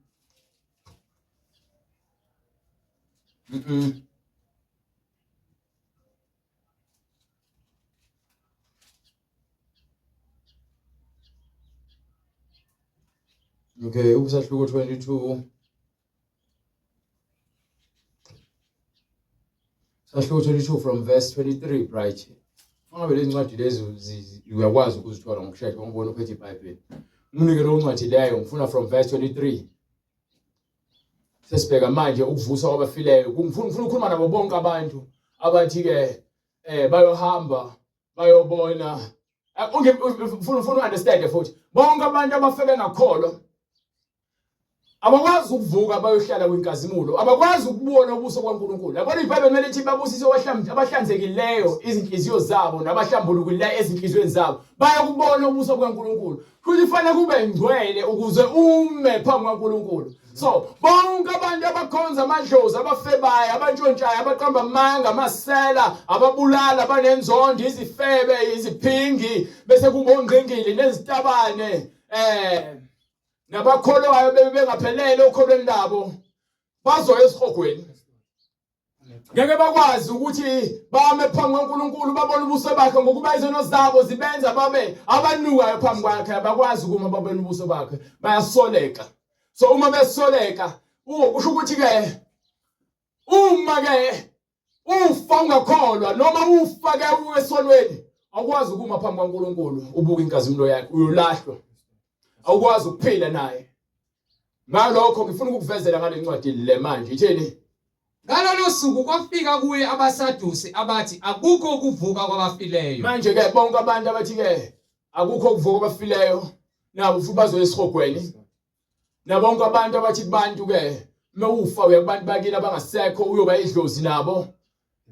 Mm. Okay, usahluko 22 Sahluko 22 from verse 23 bright. Fangabe lezi ncwadi lezi uyakwazi ukuzithola ngokushesha ngobona uphethe iBhayibheli. Nginike leyo ncwadi leyo ngifuna from verse 23. Sesibheka manje ukuvuswa kwabafileyo. Ngifuna ngifuna ukukhuluma nabo bonke abantu abathi ke eh bayohamba bayobona ufuna ufuna understand futhi bonke abantu abafe bengakholwa abakwazi ukuvuka bayohlala kwinkazimulo abakwazi ukubona ubuso kwaNkulunkulu yabona iBhayibheli kumele lithi babusise abahlanzekileyo izinhliziyo zabo nabahlambulukileyo ezinhliziyweni zabo bayakubona ubuso bukaNkulunkulu futhi fanele kube ngcwele ukuze ume phambi kwaNkulunkulu so bonke abantu abakhonza amadlozi abafebayo abantshontshayo abaqamba amanga amasela ababulala abanenzondo izifebe iziphingi bese kuba ongqingili nezitabane eh nabakholwayo bebe bengaphelele okholweni labo bazoya esihogweni Ngeke bakwazi ukuthi bame phambi kwaNkulunkulu babone ubuso bakhe ngokuba izono zabo zibenza babe abanukayo phambi kwakhe abakwazi ukuma babone ubuso bakhe bayasoleka. So uma besoleka kusho ukuthi ke uma ke ufa ungakholwa noma ufa ke esonweni awukwazi ukuma phambi kwaNkulunkulu ubuka inkazimulo yakhe uyolahlwa awukwazi ukuphila naye ngalokho ngifuna ukukuvezela ngale ncwadi le manje ithini Ngalolo suku kwafika kuye abaSadusi abathi akukho ukuvuka kwabafileyo. Manje ke bonke abantu abathi ke akukho ukuvuka kwabafileyo nabo futhi bazoya esihogweni. Nabonke abantu abathi kubantu ke mewufa uya kubantu bakini abangasekho uyoba idlozi nabo.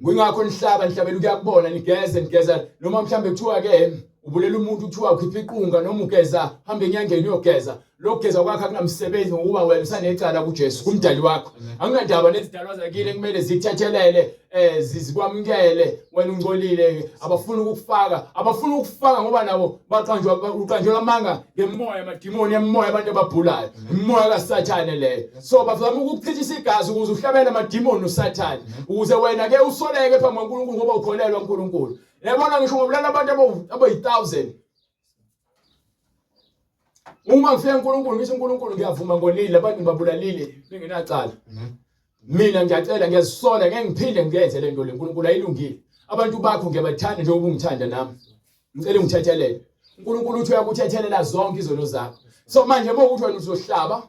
Ngingakho nihlaba nihlabela ukuyakubona nigeze nigeza noma mhlambe kuthiwa ke ubulela umuntu kuthiwa ukhipha iqunga noma ugeza hambe enyangeni uyogeza lokugeza kwakho akunamsebenzi ngokuba wena usanecala kuJesu kumdali wakho anginandaba nezidalwa zakini kumele zikuthethelele eh zikwamukele wena ungcolile abafuni ukukufaka abafuni ukufaka ngoba nabo baqanjwa uqanjwa amanga ngemoya amadimoni emoya abantu ababhulayo imoya kaSathane leyo so bazama ukukuchithisa igazi ukuze uhlabele amadimoni uSathane ukuze wena ke usoleke phambi kwaNkulunkulu ngoba ukholelwa uNkulunkulu yabona ngisho ngobulala abantu abayi-1000 uma ngifika uNkulunkulu ngithi uNkulunkulu ngiyavuma ngonile abantu ngibabulalile bengenacala mina ngiyacela ngiyazisola ngeke ngiphinde ngiyenze le nto le uNkulunkulu ayilungile abantu bakho ngiyabathanda njengoba ungithanda nami ngicela ungithethelele uNkulunkulu uthi uyakuthethelela zonke izono zakho so manje uma ukuthi wena uzohlaba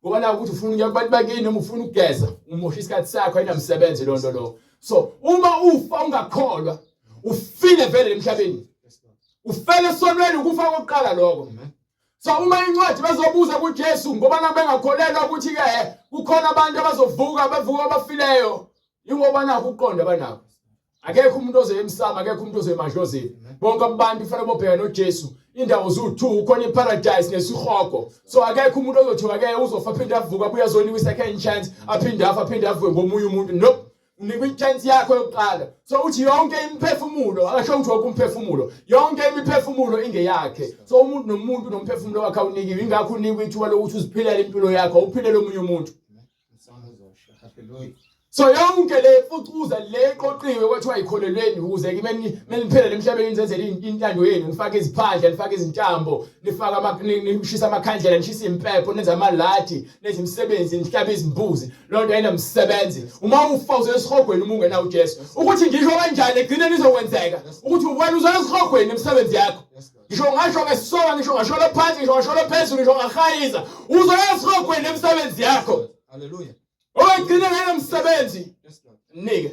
ngoba la ukuthi ufuna ukuya kubantu bakini noma ufuna ukugeza umosha isikhathi sakho ayinamsebenzi loo nto lowo so uma ufa ungakholwa ufile vele emhlabeni ufele esonweni ukufa kokuqala lokho so uma incwadi bezobuza kuJesu ngoba nabengakholelwa ukuthi ke kukhona abantu abazovuka bevuka abafileyo Ingoba nakho ukuqonda abanakho. Akekho umuntu ozoya emsamo, akekho umuntu ozoya emadlozini. Bonke abantu kufanele bobheka noJesu. Indawo ziwu-2 ukhona iparadise nesihogo. So akekho umuntu ozothiwa ke uzofa aphinde avuke abuye azonikwa i-second chance, aphinde afa aphinde avuke ngomunye umuntu. Nope. Unikwa i-chance yakho yokuqala. So uthi yonke imiphefumulo, akasho ukuthi wonke umphefumulo, yonke imiphefumulo ingeyakhe. So umuntu nomuntu nomphefumulo wakhe awunikiwe, ingakho unikwa ithuba lokuthi uziphilele impilo yakho, awuphilele omunye umuntu. So yonke le mfucuza le eqoqiwe kwathiwa ikholelweni ukuze ke meniphelele emhlabeni nizenzele intando yenu nifake iziphandla nifake izintambo nifake ama nishisa amakhandlela nishisa impepho nenza amaladi nenza imisebenzi nihlaba izimbuzi loo nto ayinamsebenzi uma ufa uzoya esihogweni uma ungena uJesu ukuthi ngisho kanjani egcineni izokwenzeka ukuthi wena uzoya esihogweni imisebenzi yakho ngisho ngasho ngesoka ngisho ngasholo phansi ngisho ngasholo phezulu ngisho ngahayiza uzoya esihogweni nemisebenzi yakho haleluya owegcine ngenomsebenzi nike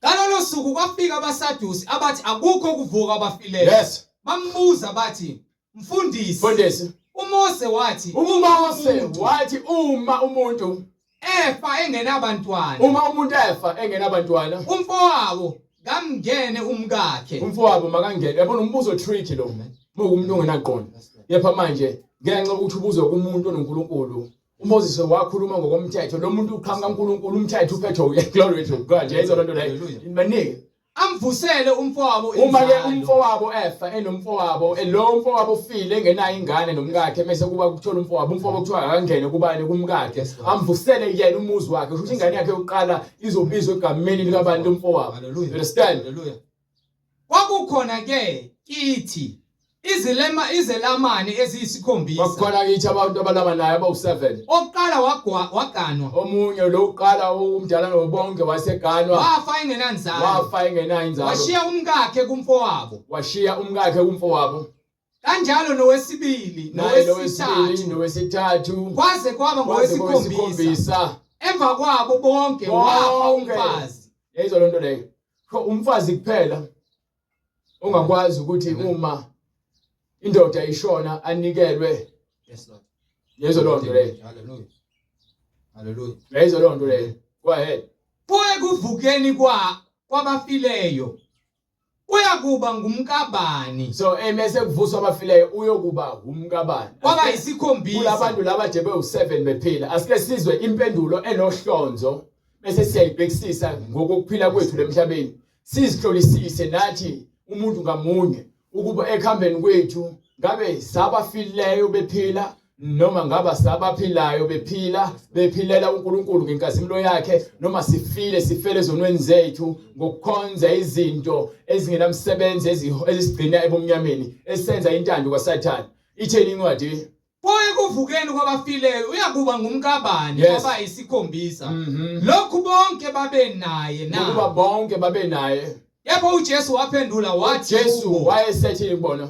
Ngalolo suku kwafika abaSadusi abathi akukho ukuvuka kwabafileyo. Yes. Bambuza bathi, Mfundisi, Mfundisi, uMose wathi, uMose wathi uma umuntu efa engenabantwana, uma umuntu efa engenabantwana, umfowabo kamngene umkakhe. Umfowabo makangene. Yabona umbuzo tricky lo. Mukumuntu ongenaqondo. Kepha manje ngenxa yokuthi ubuzwe kumuntu onoNkulunkulu uMoses wakhuluma ngokomthetho lo muntu uqhamuka uNkulunkulu umthetho uphethwe uye glory to God yayizwa lento leyo baningi amvusele umfowabo uma ke umfowabo efa enomfowabo lo umfowabo ufile engenayo ingane nomkakhe mase kuba kuthola umfowabo umfowabo kuthiwa akangene kubani kumkakhe amvusele yena umuzi wakhe kusho ukuthi ingane yakhe yokuqala izobizwa egameni likabani lomfowabo understand haleluya Kwakukhona ke kithi izilema izelamani eziyisikhombisa. Kwakukhona kithi abantu abalamanayo abawu-7. Oqala wagwa waganwa. Omunye lo uqala umdala nabo bonke waseganwa. Wafa engenanzalo. Wafa engenayo inzalo. Washiya umkakhe kumfowabo. Washiya umkakhe kumfowabo. Kanjalo nowesibili Naye nowesibili nowesithathu kwaze kwaba kwaze ngowesikhombisa. kowesikhombisa. Emva kwabo bonke wafa Bonke. umfazi. Yayizwa loo nto leyo. Kho umfazi kuphela ongakwazi ukuthi uma indoda ishona anikelwe Yes Lord. yezwa loo nto leyo. Hallelujah. Hallelujah. Yayizwa loo nto leyo. Go ahead. Pho ekuvukeni kwa kwabafileyo uyakuba ngumkabani. So mese kuvuswa abafileyo uyokuba umkabani. Kwaba yisikhombisa. Kulabantu laba nje bewu7 bephila. Asike sizwe impendulo enohlonzo bese siyayibhekisisa ngokuphila kwethu lemhlabeni. Sizihlolisise nathi umuntu ngamunye ukuba ekuhambeni kwethu ngabe sabafileyo bephila Noma ngaba sabaphilayo bephila bephilela uNkulunkulu ngenkazimulo yakhe, noma sifile sifele ezonweni zethu ngokukhonza izinto ezingenamsebenzi ezisigcina ebumnyameni, esenza intando kaSathane. Itheni incwadi? Pho ekuvukeni kwabafileyo uyakuba ngumkabani kwabayisikhombisa? Lokhu bonke babe naye na? Ngokuba bonke babe naye. Kepha uJesu waphendula wathi Jesu kubo, wayesethini kubona?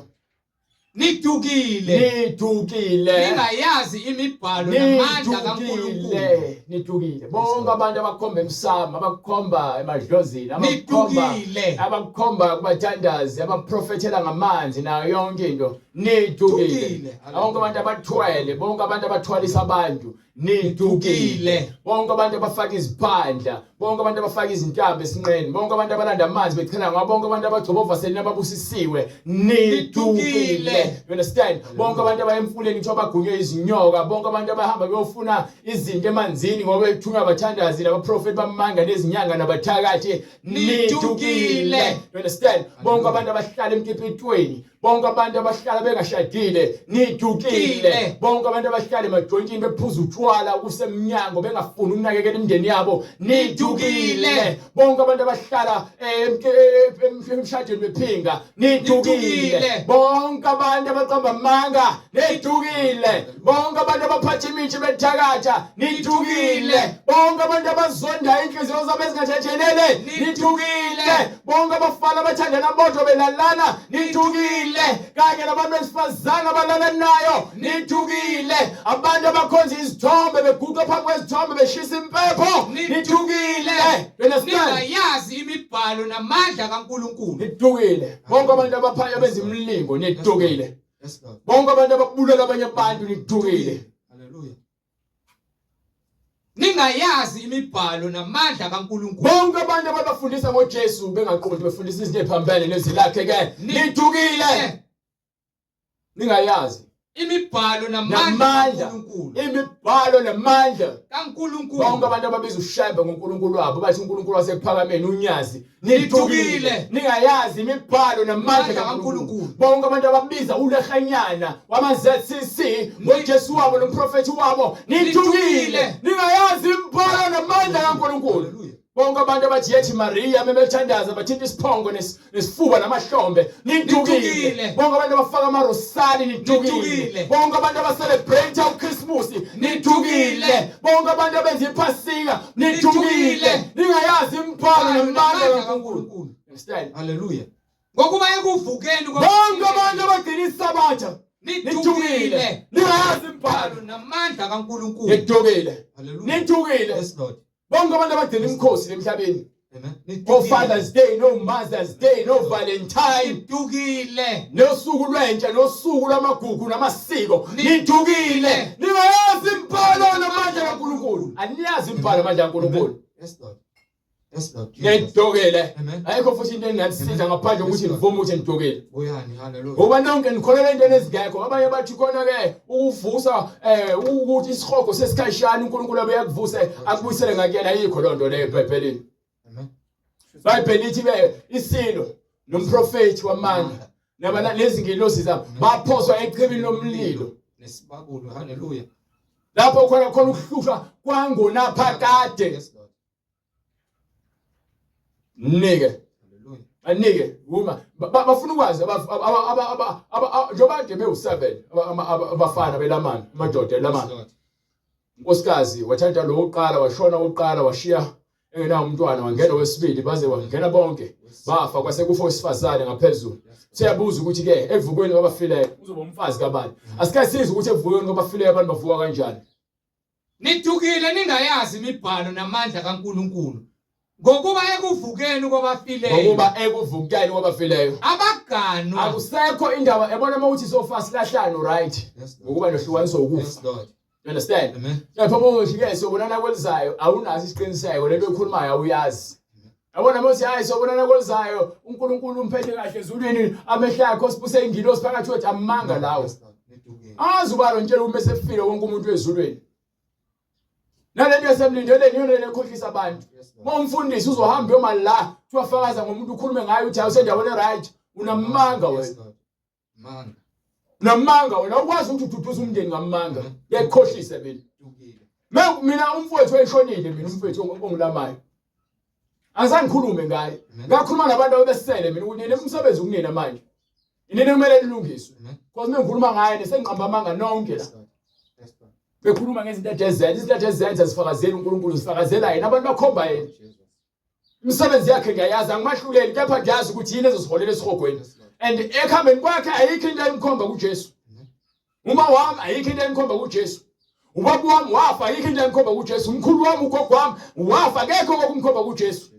Nidukile, Nidukile. ningayazi imibhalo namandla kaNkulunkulu. Nidukile, nidukile. Bonke abantu abakhomba emsamo, abakhomba emadlozini, abakhomba Nidukile. abakhomba kubathandazi, abaprofethela ngamanzi nayo yonke into. Nidukile. Nidukile. Bonke abantu abathwele, bonke abantu abathwalisa abantu, nidukile. Nidukile. Bonke abantu abafaka iziphandla, bonke abantu abafaka izintambo esinqeni, bonke abantu abalanda amanzi bechela ngawo, bonke abantu abagcoba ovaselina ababusisiwe, nidukile. Nidukile. You understand? Bonke abantu abaya emfuleni kuthiwa bagunywe izinyoka, bonke abantu abahamba beyofuna izinto emanzini ngoba bethunywa abathandazi nabaprofeti bamanga nezinyanga nabathakathi, nidukile. You understand? Bonke abantu abahlala emkipitweni, bonke abantu abahlala bengashadile, nidukile. Dukile. Bonke abantu abahlala emajoyintini bephuza utshwala kusemnyango bengafuni ukunakekela imindeni yabo, nidukile. Nidukile. Bonke abantu abahlala emshadweni bephinga, nidukile. Nidukile. Bonke abantu abaqamba amanga, nidukile. Bonke abantu abaphatha imithi bethakatha, nidukile. Nidukile. Bonke abantu abazonda inhliziyo zabo ezingathethelele, Nidukile. nidukile. Bonke abafana abathandana bodwa belalana, nidukile. Kanye nabantu besifazane abalalanayo, nidukile. Abantu abakhonza izithombe beguqa phambi kwezithombe beshisa impepho, nidukile. You understand? Ningayazi imibhalo namandla kaNkulunkulu. Nidukile. Bonke abantu abaphaya benza imilingo, nidukile. Yes, Lord. Bonke abantu ababulala abanye abantu, nidukile. Hallelujah. Ningayazi imibhalo namandla kaNkulunkulu. Bonke abantu ababafundisa ngoJesu bengaqondi, befundisa izinto eziphambene nezwi lakhe ke, nidukile. Ningayazi Imibhalo namandla namandla, kaNkulunkulu. imibhalo namandla. KaNkulunkulu. Bonke abantu ababiza uShembe ngoNkulunkulu wabo bathi uNkulunkulu wasekuphakameni unyazi, nidukile. Nidukile. Ningayazi imibhalo namandla Namandla kaNkulunkulu. kaNkulunkulu. Bonke abantu ababiza uLehanyana wama-ZCC ngoJesu wabo nomprofethi wabo, nidukile. Nidukile. Ningayazi imibhalo namandla kaNkulunkulu. Hallelujah. Bonke abantu abathi yethi Maria bebethandaza bathinta isiphongo nesifuba namahlombe, nidukile. Nidukile. Bonke abantu abafaka amarosali, nidukile. Nidukile. Bonke abantu abacelebrate uChristmas, nidukile. Nidukile. Bonke abantu abenza iPhasika, nidukile. Nidukile. Ningayazi imibhalo namandla Namandla kaNkulunkulu. kaNkulunkulu. Understand? Hallelujah. Ngokuba ekuvukeni Bonke abantu abagcina isabatha, nidukile. nidukile. Ningayazi imibhalo, namandla kaNkulunkulu. nidukile. Hallelujah. Nidukile. Yes, Lord. Bonke abantu abagcina imikhosi emhlabeni, Amen. no Father's Day, no Mother's Day, no Valentine, Nidukile. nosuku lwentsha, nosuku lwamagugu namasiko, Nidukile. nidukile. Ningayazi imibhalo namandla kaNkulunkulu. Aniyazi imibhalo namandla kaNkulunkulu. Yes, Lord. Yes, Lord. Jesus. Nidukile. Amen. Ayikho futhi into enganisiza ngaphandle kokuthi nivume ukuthi nidukile. Buyani, hallelujah. Ngoba nonke nikholelwa entweni ezingekho. Abanye bathi khona ke ukuvusa ukuthi isihogo sesikhashana uNkulunkulu abe yakuvuse akubuyisele ngakuyena, ayikho loo nto leyo eBhayibhelini. Amen. Bible lithi ke isilo nomprofeti wamanga nabana nezingelosi zabo baphoswa echibini lomlilo Nesibabulo, hallelujah. lapho khona khona ukuhlushwa kwangonaphakade. Yes, Lord. Nike Hallelujah. anike uma bafuna ukwazi njengoba kade bewu-7 abafana belamani, amadoda Yes, elamani. Lord. Unkosikazi wathatha lo wokuqala, washona wokuqala, washiya engenawo umntwana, wangena wesibili, baze wangena bonke bafa, kwase kufa owesifazane ngaphezulu. Siyabuza ukuthi ke evukweni kwabafileyo uzoba umfazi kabani? Asike sizwe ukuthi evukweni kwabafileyo abantu bavuka kanjani. Nidukile ningayazi imibhalo namandla kaNkulunkulu. Ngokuba ekuvukeni kwabafileyo, Ngokuba ekuvukeni kwabafileyo abaganwa. Akusekho indaba ebona uma uthi sofa silahlane, right? Yes, Lord. Ngokuba nohlukaniswa ukufa. Yes, Lord. You understand? Amen. Lapho uma uthi ke sobonana kwelizayo, awunaso isiqiniseko, lento oyikhulumayo awuyazi. Yabona uma uthi hayi sobonana kwelizayo, uNkulunkulu umphethe kahle ezulwini, amehlo akhe osibuse ingilosi phakathi kwethu, amanga lawo. Yes, Lord. Nidukile. Azi ubalo ngitshela uma esefile wonke umuntu ezulwini. Nalento yasemlindeleni iyona le ekhohlisa abantu. Yes, Lord. Uma umfundisi uzohamba uyoma la, kuthiwa fakaza ngomuntu ukhulume ngaye uthi awusendaweni right, unamanga Yes, wena. Lord. Manga. Namanga wena ukwazi ukuthi ududuze umndeni ngamanga. Ngiyakukhohlisa mina. Mina umfowethu wayeshonile mina umfowethu ongilamayo. Angizange ngikhulume ngaye. Ngakhuluma nabantu abebesele mina ukuthi nina umsebenzi ukunina manje. Inini kumele lilungiswe. Because mengikhuluma ngaye nesengiqamba amanga nonke la. Bekhuluma ngezinto ezenza, izinto ezenza zifakazela uNkulunkulu, zifakazela yena, abantu bakhomba yena. Imisebenzi yakhe ngiyayazi, angimahluleli kepha ngiyazi ukuthi yini ezosiholela esihogweni. And ekuhambeni kwakhe ayikho into ayimkhomba kuJesu. Uma wami ayikho into ayimkhomba kuJesu. Ubaba wami wafa ayikho into ayimkhomba kuJesu. Umkhulu wami ugogo wami wafa akekho okumkhomba kuJesu.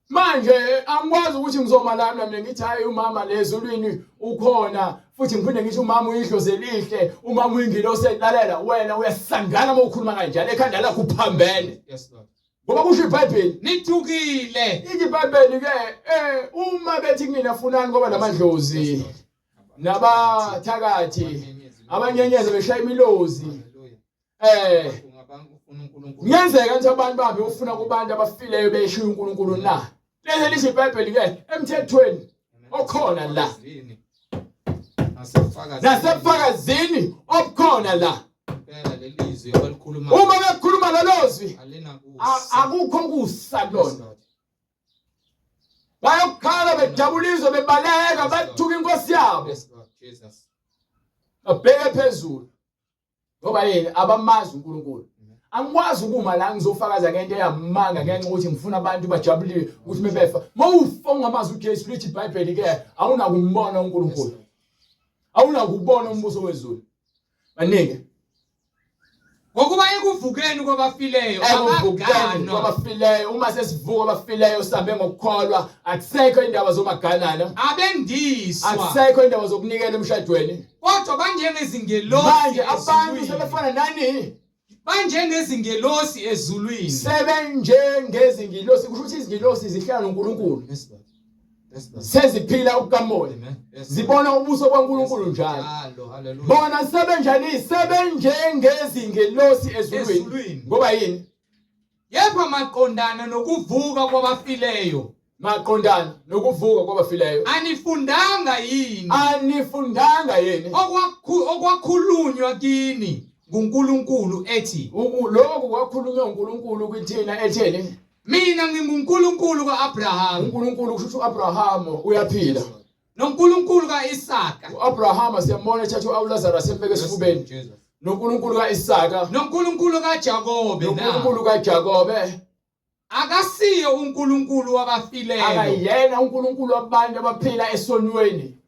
Manje angikwazi ukuthi ngizoma lana mina ngithi hayi umama lezulwini ukhona futhi ngiphinde ngithi umama uyidlozi elihle umama uyingilosi elalela wena uyasangana uma ukhuluma kanjalo ekhanda lakho uphambene. Yes Lord. Ngoba kusho iBhayibheli. Nithukile. Ithi iBhayibheli ke uma bethi kunina funani ngoba lamadlozi nabathakathi abanyenyeza beshaya imilozi. Kungenzeka ukuthi abantu babe ufuna kubantu abafileyo beshiya uNkulunkulu na? Lezi lisho iBhayibheli ke emthethweni okhona la. Nasebufakazini obukhona la. Impela lelizwi abalikhuluma. Uma bekhuluma lelo zwi akukho kusa kulona. Bayokhala bejabulizwe bebaleka bathuka inkosi yabo. Babheke phezulu. Ngoba yini abamazi uNkulunkulu. Angikwazi ukuma la ngizofakaza ngento eyamanga ngenxa ukuthi ngifuna abantu bajabulile ukuthi mebefa. Mawufa ungamazi uJesu lithi iBhayibheli ke awunakumbona uNkulunkulu. Awunakubona umbuso wezulu. Banike. Ngokuba ekuvukeni kwabafileyo ekuvukeni kwabafileyo uma sesivuka abafileyo sihambe ngokukholwa akusekho indaba zomaganana abendiswa akusekho indaba zokunikela emshadweni Kodwa banjengezingelosi Manje abantu sebefana nani? Banjengezingelosi ezulwini. Sebenjengezingilosi kusho ukuthi izingilosi zihlala noNkulunkulu. Yes Lord. Yes Lord. Seziphila okukamoya. Amen. Yes. Zibona ubuso bukaNkulunkulu njalo. Njalo. Hallelujah. Bona sebenjani? Sebenjengezingelosi ezulwini. Ezulwini. Ngoba yini? Kepha maqondana nokuvuka kwabafileyo. Maqondana nokuvuka kwabafileyo. Anifundanga yini? Anifundanga yini? Okwakhulunywa kini nguNkulunkulu ethi. Lokhu kwakhulunywa uNkulunkulu kithina etheni? Mina nginguNkulunkulu kaAbraham. uNkulunkulu kusho ukuthi uAbraham uyaphila. NoNkulunkulu kaIsaka. UAbraham siyambona ethatha uLazarus embeke esifubeni. NoNkulunkulu kaIsaka. NoNkulunkulu kaJakobe. NoNkulunkulu kaJakobe. Akasiye uNkulunkulu wabafileyo. Akayena uNkulunkulu wabantu abaphila esonweni.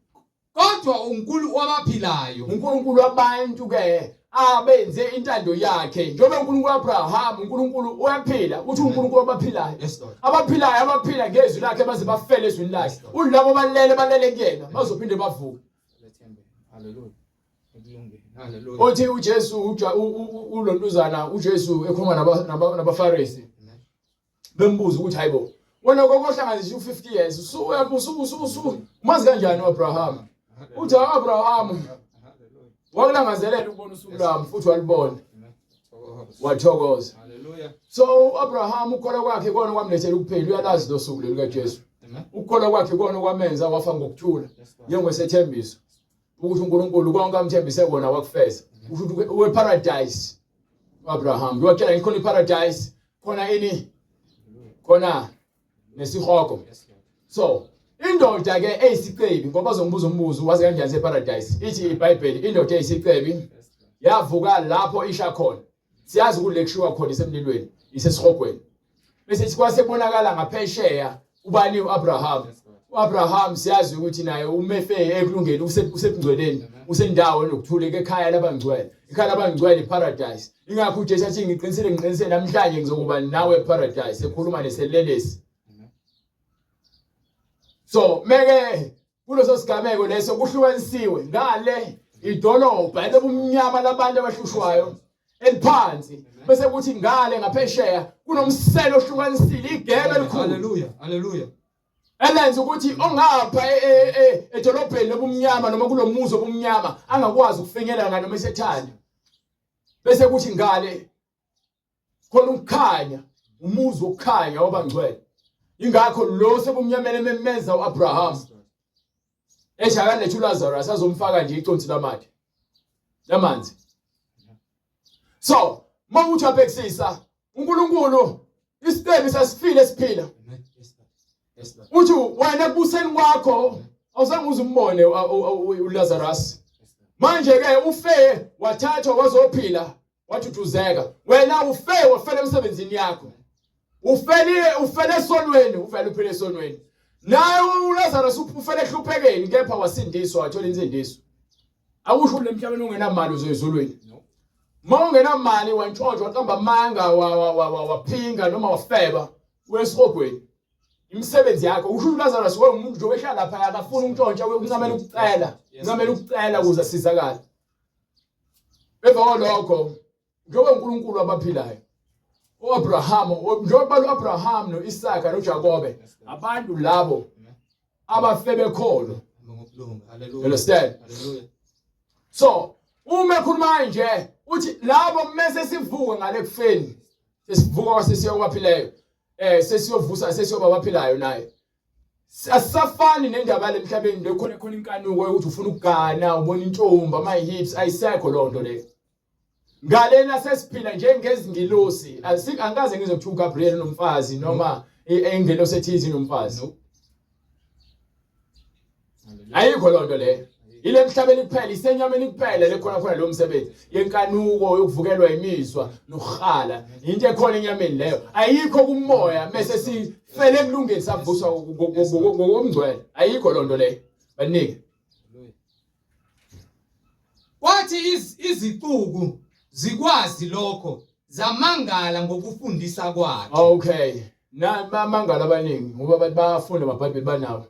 Kodwa uNkulunkulu wabaphilayo. uNkulunkulu wabantu ke abenze intando yakhe. Njengoba uNkulunkulu Abraham, uNkulunkulu uyaphila, uthi uNkulunkulu wabaphilayo. Yes Lord. Abaphilayo abaphila ngezwi lakhe baze bafele ezwini lakhe. Ulabo balele balele kuyena, bazophinde bavuke. Hallelujah. Hallelujah. Othi uJesu ulontuzana uJesu ekhuluma nabaFarisi. Bembuza ukuthi hayibo wena kokohlanganisa u50 years usu umazi kanjani uAbraham? Uthi uAbraham wakulangazelela ukubona usuku lwami futhi walibona. Wathokoza. Hallelujah. So uAbraham ukukholwa kwakhe kona kwamlethela ukuphila uyalazi lo suku lolu kaJesu. Ukukholwa kwakhe kona kwamenza wafa ngokuthula njengosethembiso ukuthi uNkulunkulu konke amthembise kona wakufeza. Usho ukuthi we paradise uAbraham. Ngiwatshela ngikhona iparadise khona ini khona nesihogo. So indoda ke eyisicebi ngoba bazongibuza umbuzo wazi kanjani separadise ithi iBhayibheli indoda eyisicebi yavuka lapho isha khona siyazi ukuthi lekushiwa khona isemlilweni isesihogweni bese sikwase kubonakala ngaphesheya ubani uAbraham uAbraham siyazi ukuthi naye umefe ekulungeni usebungcweleni usendawo enokuthula ekhaya labangcwele ikhaya labangcwele iparadise ingakho uJesu athi ngiqinisile ngiqinisile namhlanje ngizokuba nawe eparadise ekhuluma neselelesi so meke kuleso sigameko leso kuhlukanisiwe ngale idolobha elobumnyama labantu abahlushwayo eliphansi bese kuthi ngale ngaphesheya kunomsele ohlukanisile igebe elikhulu Hallelujah. Hallelujah. elenza ukuthi ongapha edolobheni lobumnyama noma kulomuzi obumnyama angakwazi ukufinyelela noma esethanda bese kuthi ngale khona ukukhanya umuzi wokukhanya wabangcwele ingakho lo sebumnyameni ememeza uAbraham. Ethi akalethe uLazarus azomfaka nje iconsi lamathe. Lamanzi. So, mawuthi abhekisisa uNkulunkulu isicebi sasifile siphila. Uthi wena kubuseni kwakho awuzange uze umbone uLazarus. Manje ke ufe wathathwa wazophila waduduzeka. Wena ufe wafela emsebenzini yakho. Ufelile ufele esonweni uvele uphile esonweni. Naye uLazarus ufele ehluphekeni kepha wasindiswa wathola insindiso. Akusho ule mhlabeni ungenamali uzoyezulwini. Uma ungenamali wantshontsha waqamba amanga waphinga noma wafeba uyesihogweni. Imisebenzi yakho usho uLazarus wayumuntu nje obehlala lapha akafuni ukuntshontsha uncamela ukucela, uncamela ukucela ukuze asizakale. Emva kwalokho njengoba uNkulunkulu abaphilayo uAbraham njengoba uAbraham noIsaka noJakobe abantu labo abafe bekholo Hallelujah. Understand? Hallelujah. So uma ekhuluma nje uthi labo mese sivuka ngale kufeni sesivuka sesiya kwabaphileyo eh sesiyovusa sesiyoba abaphilayo naye asisafani nendaba yale emhlabeni le khona khona inkanuko yokuthi ufuna ukugana ubona intombi ama hips ayisekho loo nto leyo ngalena sesiphila njengezingilosi angikaze ngizwe kuthiwa uGabriel unomfazi noma ingelosi ethize inomfazi ayikho loo nto leyo ile emhlabeni kuphela isenyameni kuphela lekhona khona lo msebenzi yenkanuko yokuvukelwa imizwa nokuhala into ekhona enyameni leyo ayikho kumoya mese sifele ekulungeni savuswa ngokomngcwele ayikho loo nto leyo banike Kwathi izixuku zikwazi lokho zamangala ngokufundisa kwakhe. Okay. Na bamangala abaningi ngoba abantu bayafunda amaBhayibheli banawo.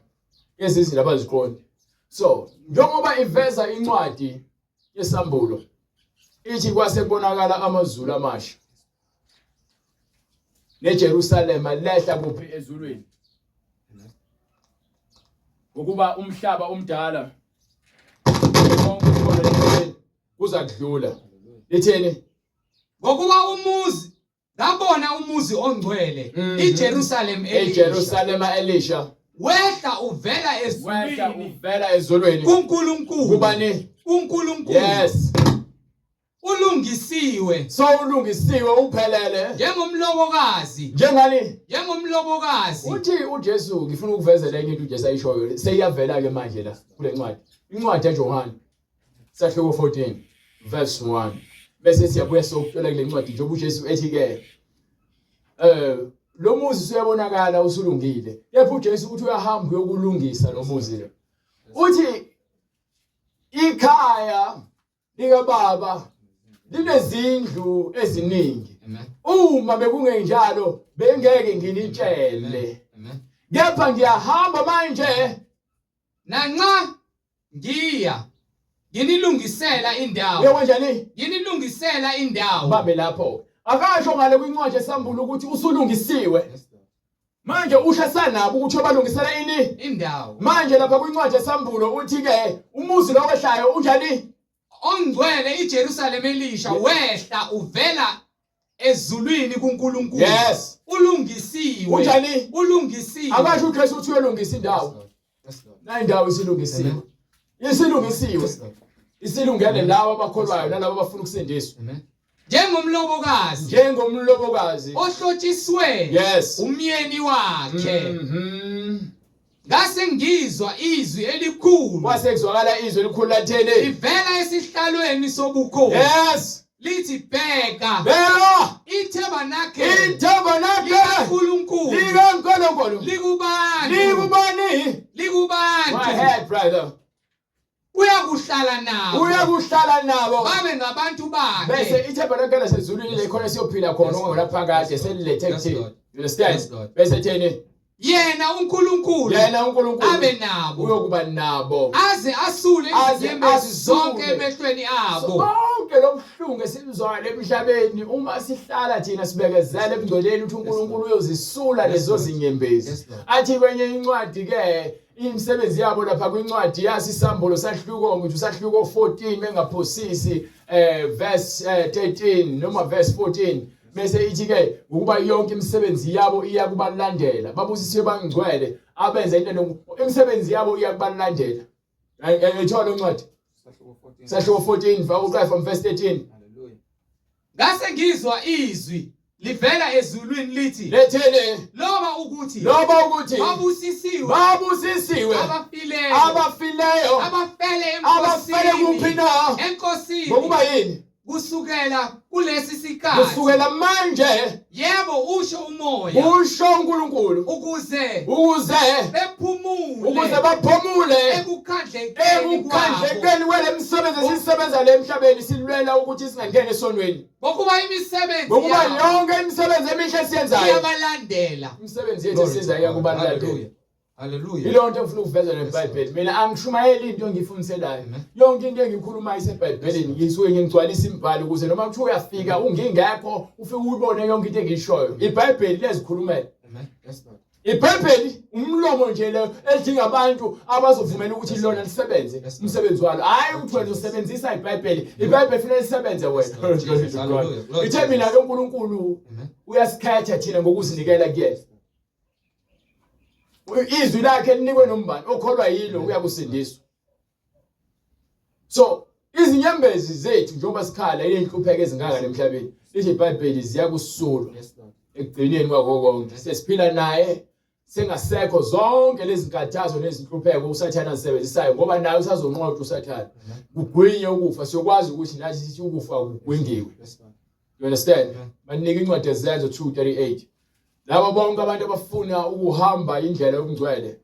Ezinye izinto abaziqondi. So, njengoba iveza incwadi yesambulo ithi kwase kubonakala amazulu amasha neJerusalema lehla kuphi ezulwini ngokuba umhlaba omdala konke khona emhlabeni kuza kudlula lithini Ngokuba umuzi ngabona umuzi ongcwele iJerusalem elisha iJerusalema elisha wehla uvela wehla ezulwini uvela ezulwini kuNkulunkulu kubani kuNkulunkulu yes ulungisiwe so ulungisiwe uphelele njengomlobokazi njengani njengomlobokazi uthi uJesu ngifuna ukuvezela enye into uJesu ayishoyo seyiyavela ke manje la kule ncwadi incwadi yaJohane sahluko 14 verse 1 bese siyabuya sokuthola kule ncwadi njengoba uJesu ethi ke eh lo muzi usuyabonakala usulungile kepha uJesu uthi uyahamba uyokulungisa lo muzi lo uthi ikhaya likababa linezindlu eziningi uma bekungenjalo bengeke nginitshele kepha ngiyahamba manje nanxa ngiya nginilungisela indawo uyakanjani nginilungisela indawo babe lapho akasho ngale kwincwadi esambulo ukuthi usulungisiwe manje usho sanabo ukuthi obalungisela ini indawo manje lapha kwincwadi esambulo uthi ke umuzi lo wehlayo unjani ongcwele iJerusalema elisha wehla uvela ezulwini kuNkulunkulu yes ulungisiwe unjani ulungisiwe akasho uJesu uthi uyolungisa indawo na indawo isilungisiwe isilungisiwe isilungele labo abakholwayo nalabo abafuna ukusindiswa njengomlobokazi njengomlobokazi ohlotshiswe yes umyeni wakhe Ngase ngizwa izwi elikhulu kwase kuzwakala izwi elikhulu latheni livela esihlalweni sobukhosi yes lithi bheka bheka itabernakele itabernakele likaNkulunkulu likaNkulunkulu likubantu likubani likubantu my head brother uyakuhlala nabo uyakuhlala nabo babe ngabantu bakhe bese itabernakele sezulwini le khona siyophila khona ngolaphakade selilethe kuthina you understand bese theni yena uNkulunkulu yena uNkulunkulu abe nabo uyokuba nabo aze asule izinyembezi zonke emehlweni abo bonke lobuhlungu esibuzwayo emhlabeni uma sihlala thina sibekezela ebungcweleni ukuthi uNkulunkulu uyozisula lezo zinyembezi athi kwenye incwadi ke imisebenzi yabo lapha kwincwadi yasi isambulo sahluko ngithi usahluko 14 mengaphosisi eh verse 13 noma verse 14 bese ithi ke ngokuba yonke imisebenzi yabo iya kubalandela babusisiwe bangcwele abenza into imisebenzi yabo iya kubalandela. Ngiyithola incwadi. Sahluko 14 va uqala from verse 13. Hallelujah. Ngase ngizwa izwi livela ezulwini lithi Lethini loba ukuthi loba ukuthi babusisiwe babusisiwe abafileyo abafileyo abafele abafele kuphi enkosini na enkosini ngokuba yini kusukela kulesi sikhathi kusukela manje yebo usho umoya usho uNkulunkulu ukuze ukuze bephumule ukuze baphumule ekukhandlekeni kwabo ekukhandlekeni kwale misebenzi esiyisebenza le emhlabeni silwela ukuthi singangeni esonweni ngokuba imisebenzi ngokuba yabo yonke imisebenzi emihle esiyenzayo iyabalandela imisebenzi yethu esiyenzayo iyakubalandela Hallelujah. Yileyo nto engifuna ukuveza neBhayibheli. Mina angishumayeli into engifundiselayo. Yonke into engiyikhulumayo iseBhayibhelini. Ngisuke ngigcwalisa imibhalo ukuze noma kuthiwa uyafika ungingekho ufike uyibone yonke into engiyishoyo. IBhayibheli liyazikhulumela. Amen. Yes, Lord. IBhayibheli umlomo nje leyo elidinga abantu abazovumela ukuthi lona lisebenze umsebenzi walo. Hayi ukuthi wena usebenzisa iBhayibheli. IBhayibheli kufanele lisebenze wena. Jesus. Hallelujah. Glory Ithe mina ke uNkulunkulu Amen. uyasikhetha thina ngokuzinikela kuyena. Izwi lakhe linikwe nombani okholwa yilo uyakusindiswa. So izinyembezi zethu njengoba sikhala ilenhlupheko ezingaka lemhlabeni lithi iBhayibheli ziyakusulwa ekugcineni kwakho konke sesiphila naye sengasekho zonke lezi nkathazo nezinhlupheko uSathane azisebenzisayo ngoba naye usazonqotshwa uSathane kugwinye ukufa siyokwazi ukuthi nathi sithi ukufa kugwingiwe you understand banika incwadi ezenzo 238 laba bonke abantu abafuna ukuhamba indlela yobungcwele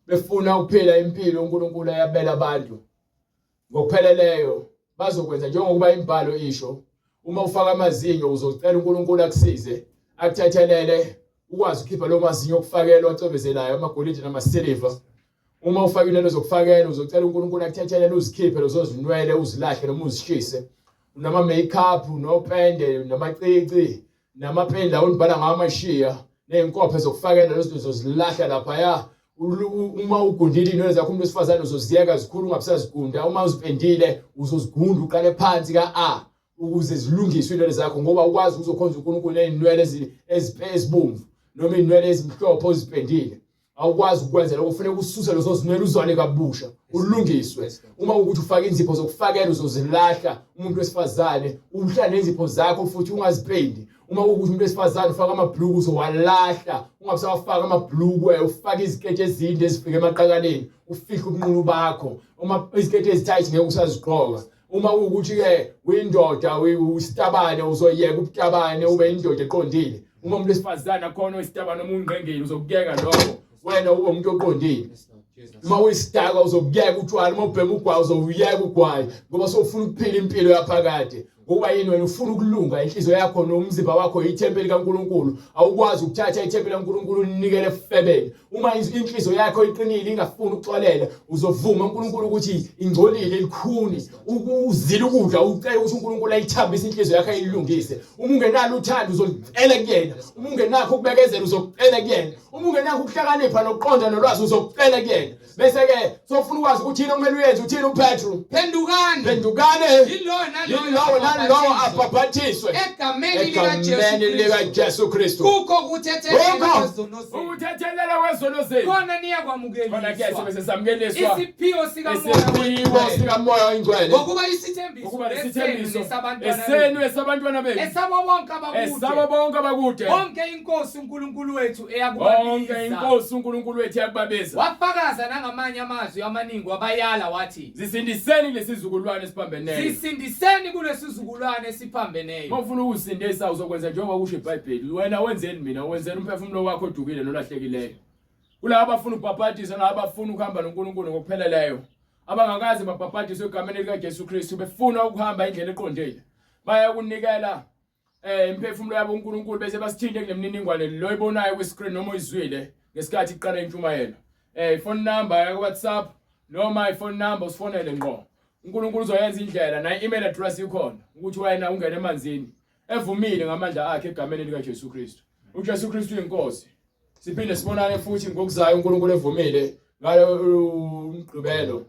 befuna ukuphila impilo uNkulunkulu ayabela abantu ngokupheleleyo bazokwenza njengokuba imibhalo isho uma ufaka amazinyo uzocela uNkulunkulu akusize akuthethelele ukwazi ukukhipha lo mazinyo okufakelwa acwebezelayo amagolide namasiliva uma ufaka inwele zokufakela uzocela uNkulunkulu akuthethelele uzikhiphe lezo zinwele uzilahle noma uzishise unama makeup nopende namacici namapeni lawo nibhala ngawo amashiya nezinkophe zokufakela lezo zinto zilahla laphaya uma ugundile inwele zakho umuntu wesifazane uzoziyeka zikhulu ungabusazigunda uma uzipendile uzozigunda uqale phansi ka-a ukuze zilungiswe inwele zakho ngoba ukwazi uzokhonza uNkulunkulu nezinwele ezibomvu noma inwele ezimhlophe ozipendile awukwazi ukwenza lokho kufuneka ususe lezo zinwele uzwane kabusha ulungiswe uma ukuthi ufake inzipho zokufakela uzozilahla umuntu wesifazane uhlala nezipho zakho futhi ungazipendi uma ukuthi umuntu wesifazane ufaka amabhluku uzowalahla ungabusawafaka amabhluku ufake iziketi ezinde ezifike emaqakaleni ufihle ubunqunu bakho uma iziketi ezithayithi ngeke usazigqoka uma ukuthi ke uyindoda uyisitabane uzoyeka ubutabane ube indoda eqondile uma umuntu wesifazane akhona oyisitabane noma ungqengile uzokuyeka lokho wena ube umuntu oqondile uma uyisidakwa uzokuyeka utshwala uma ubhema ugwayi uzowuyeka ugwayi ngoba sowufuna ukuphila impilo yaphakade ngokuba yini wena ufuna ukulunga inhliziyo yakho nomzimba wakho ithempeli kaNkuluNkulu awukwazi ukuthatha ithempeli kaNkuluNkulu ulinikele efebeni uma inhliziyo yakho iqinile ingafuni ukuxolela uzovuma uNkulunkulu ukuthi ingcolile ilikhuni uzila ukudla ucela ukuthi uNkulunkulu ayithambise inhliziyo yakho ayilungise uma ungenalo uthando uzolicela kuyena uma ungenakho ukubekezela uzokucela kuyena uma ungenakho ukuhlakanipha nokuqonda nolwazi uzokucela kuyena bese ke sofuna ukwazi ukuthi yini okumele uyenze uthini uPetru phendukani phendukane yilowo nalowo yilowo nalowo abhabhathiswe egameni egameni likaJesu Kristu kukho ukuthethelela Kukho. kwezono zenu ukuthethelela kwezono zenu khona khona ke niyakwamukeliswa sobe sesamukeliswa isiphiwo sikamoya isiphiwo oyingcwele. sikamoya oyingcwele ngokuba isithembiso ukuba esenu lesithembiso nesabantwana esenu benu esabantwana benu esabo bonke esabo abakude bonke abakude bonke inkosi uNkulunkulu wethu bonke eyakubabiza inkosi uNkulunkulu wethu yakubabiza wafakaza nangamanye amazwi amaningi wabayala wathi zisindiseni kulesizukulwane esiphambeneyo zisindiseni kulesizukulwane esiphambeneyo uma ufuna ukusindisa uzokwenza njengoba kusho iBhayibheli wena wenzeni mina wenzeni umphefumulo wakho odukile nolahlekileyo kulabo abafuna ukubhabhadiswa nalabo abafuna ukuhamba noNkulunkulu ngokupheleleyo abangakaze babhabhadiswe egameni likaJesu Kristu befuna ukuhamba indlela eqondile bayakunikela eh imphefumulo yabo uNkulunkulu bese basithinte kulemininingwane lo ibonayo kwi screen noma uyizwile ngesikhathi iqala intshumayelo eh iphone number ya WhatsApp noma iphone number usifonele ngqo uNkulunkulu uzoyenza indlela na email address ikhona ukuthi wena ungene emanzini evumile ngamandla akhe egameni lika Jesu Kristu uJesu Kristu uyinkosi siphinde sibonane futhi ngokuzayo uNkulunkulu evumile ngalo umgqibelo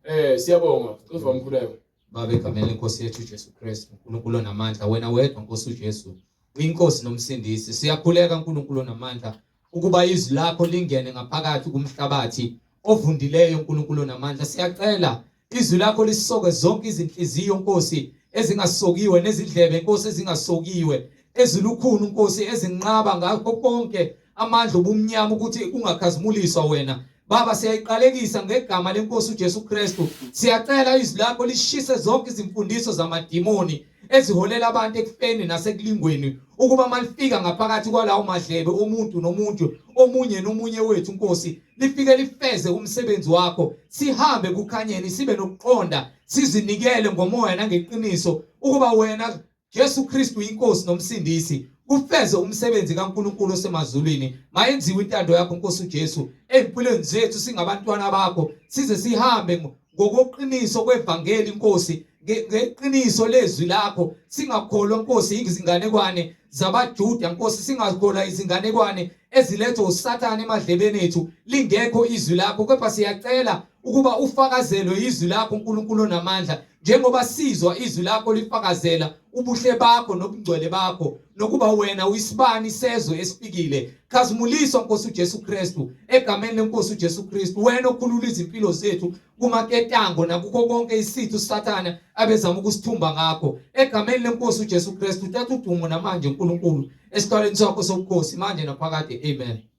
eh siyabonga uziva umkhuleko Baba egameni lenkosi yethu uJesu Kristu, uNkulunkulu onamandla, wena wedwa Nkosi uJesu, uyinkosi nomsindisi. Siyakhuleka uNkulunkulu onamandla ukuba izwi lakho lingene ngaphakathi kumhlabathi. ovundileyo uNkulunkulu namandla. Siyacela izwi lakho lisoke zonke izinhliziyo Nkosi ezingasokiwe nezindlebe Nkosi ezingasokiwe ezilukhuni Nkosi ezinqaba ngakho konke amandla obumnyama ukuthi kungakhazimuliswa wena Baba siyayiqalekisa ngegama lenkosi uJesu Kristu. Siyacela izwi lakho lishise zonke izimfundiso zamadimoni eziholela abantu ekufeni nasekulingweni ukuba malifika ngaphakathi kwalawo madlebe omuntu nomuntu omunye nomunye wethu Nkosi lifike lifeze umsebenzi wakho sihambe kukhanyeni sibe nokuqonda sizinikele ngomoya nangeqiniso ukuba wena Jesu Kristu inkosi nomsindisi kufeze umsebenzi kaNkuluNkulu osemazulwini. Mayenziwe intando yakho Nkosi uJesu ezimpilweni zethu singabantwana bakho size sihambe ngokoqiniso kwevangeli Nkosi ngeqiniso lezwi lakho singakholwa Nkosi izinganekwane zabaJuda Nkosi singakholwa izinganekwane ezilethwa uSathane emadlebeni ethu lingekho izwi lakho kepha siyacela ukuba ufakazelwe izwi lakho uNkulunkulu onamandla njengoba sizwa izwi lakho lifakazela ubuhle bakho nobungcwele bakho nokuba wena uyisibani sezwe esifikile. Khazimuliswa Nkosi uJesu Kristu egameni lenkosi uJesu Kristu wena okhulula izimpilo zethu kumaketango nakukho konke isithu sathana abezama ukusithumba ngakho egameni lenkosi uJesu Kristu. Thatha udumo namanje uNkulunkulu esihlalweni sakho sobukhosi manje naphakade. Amen.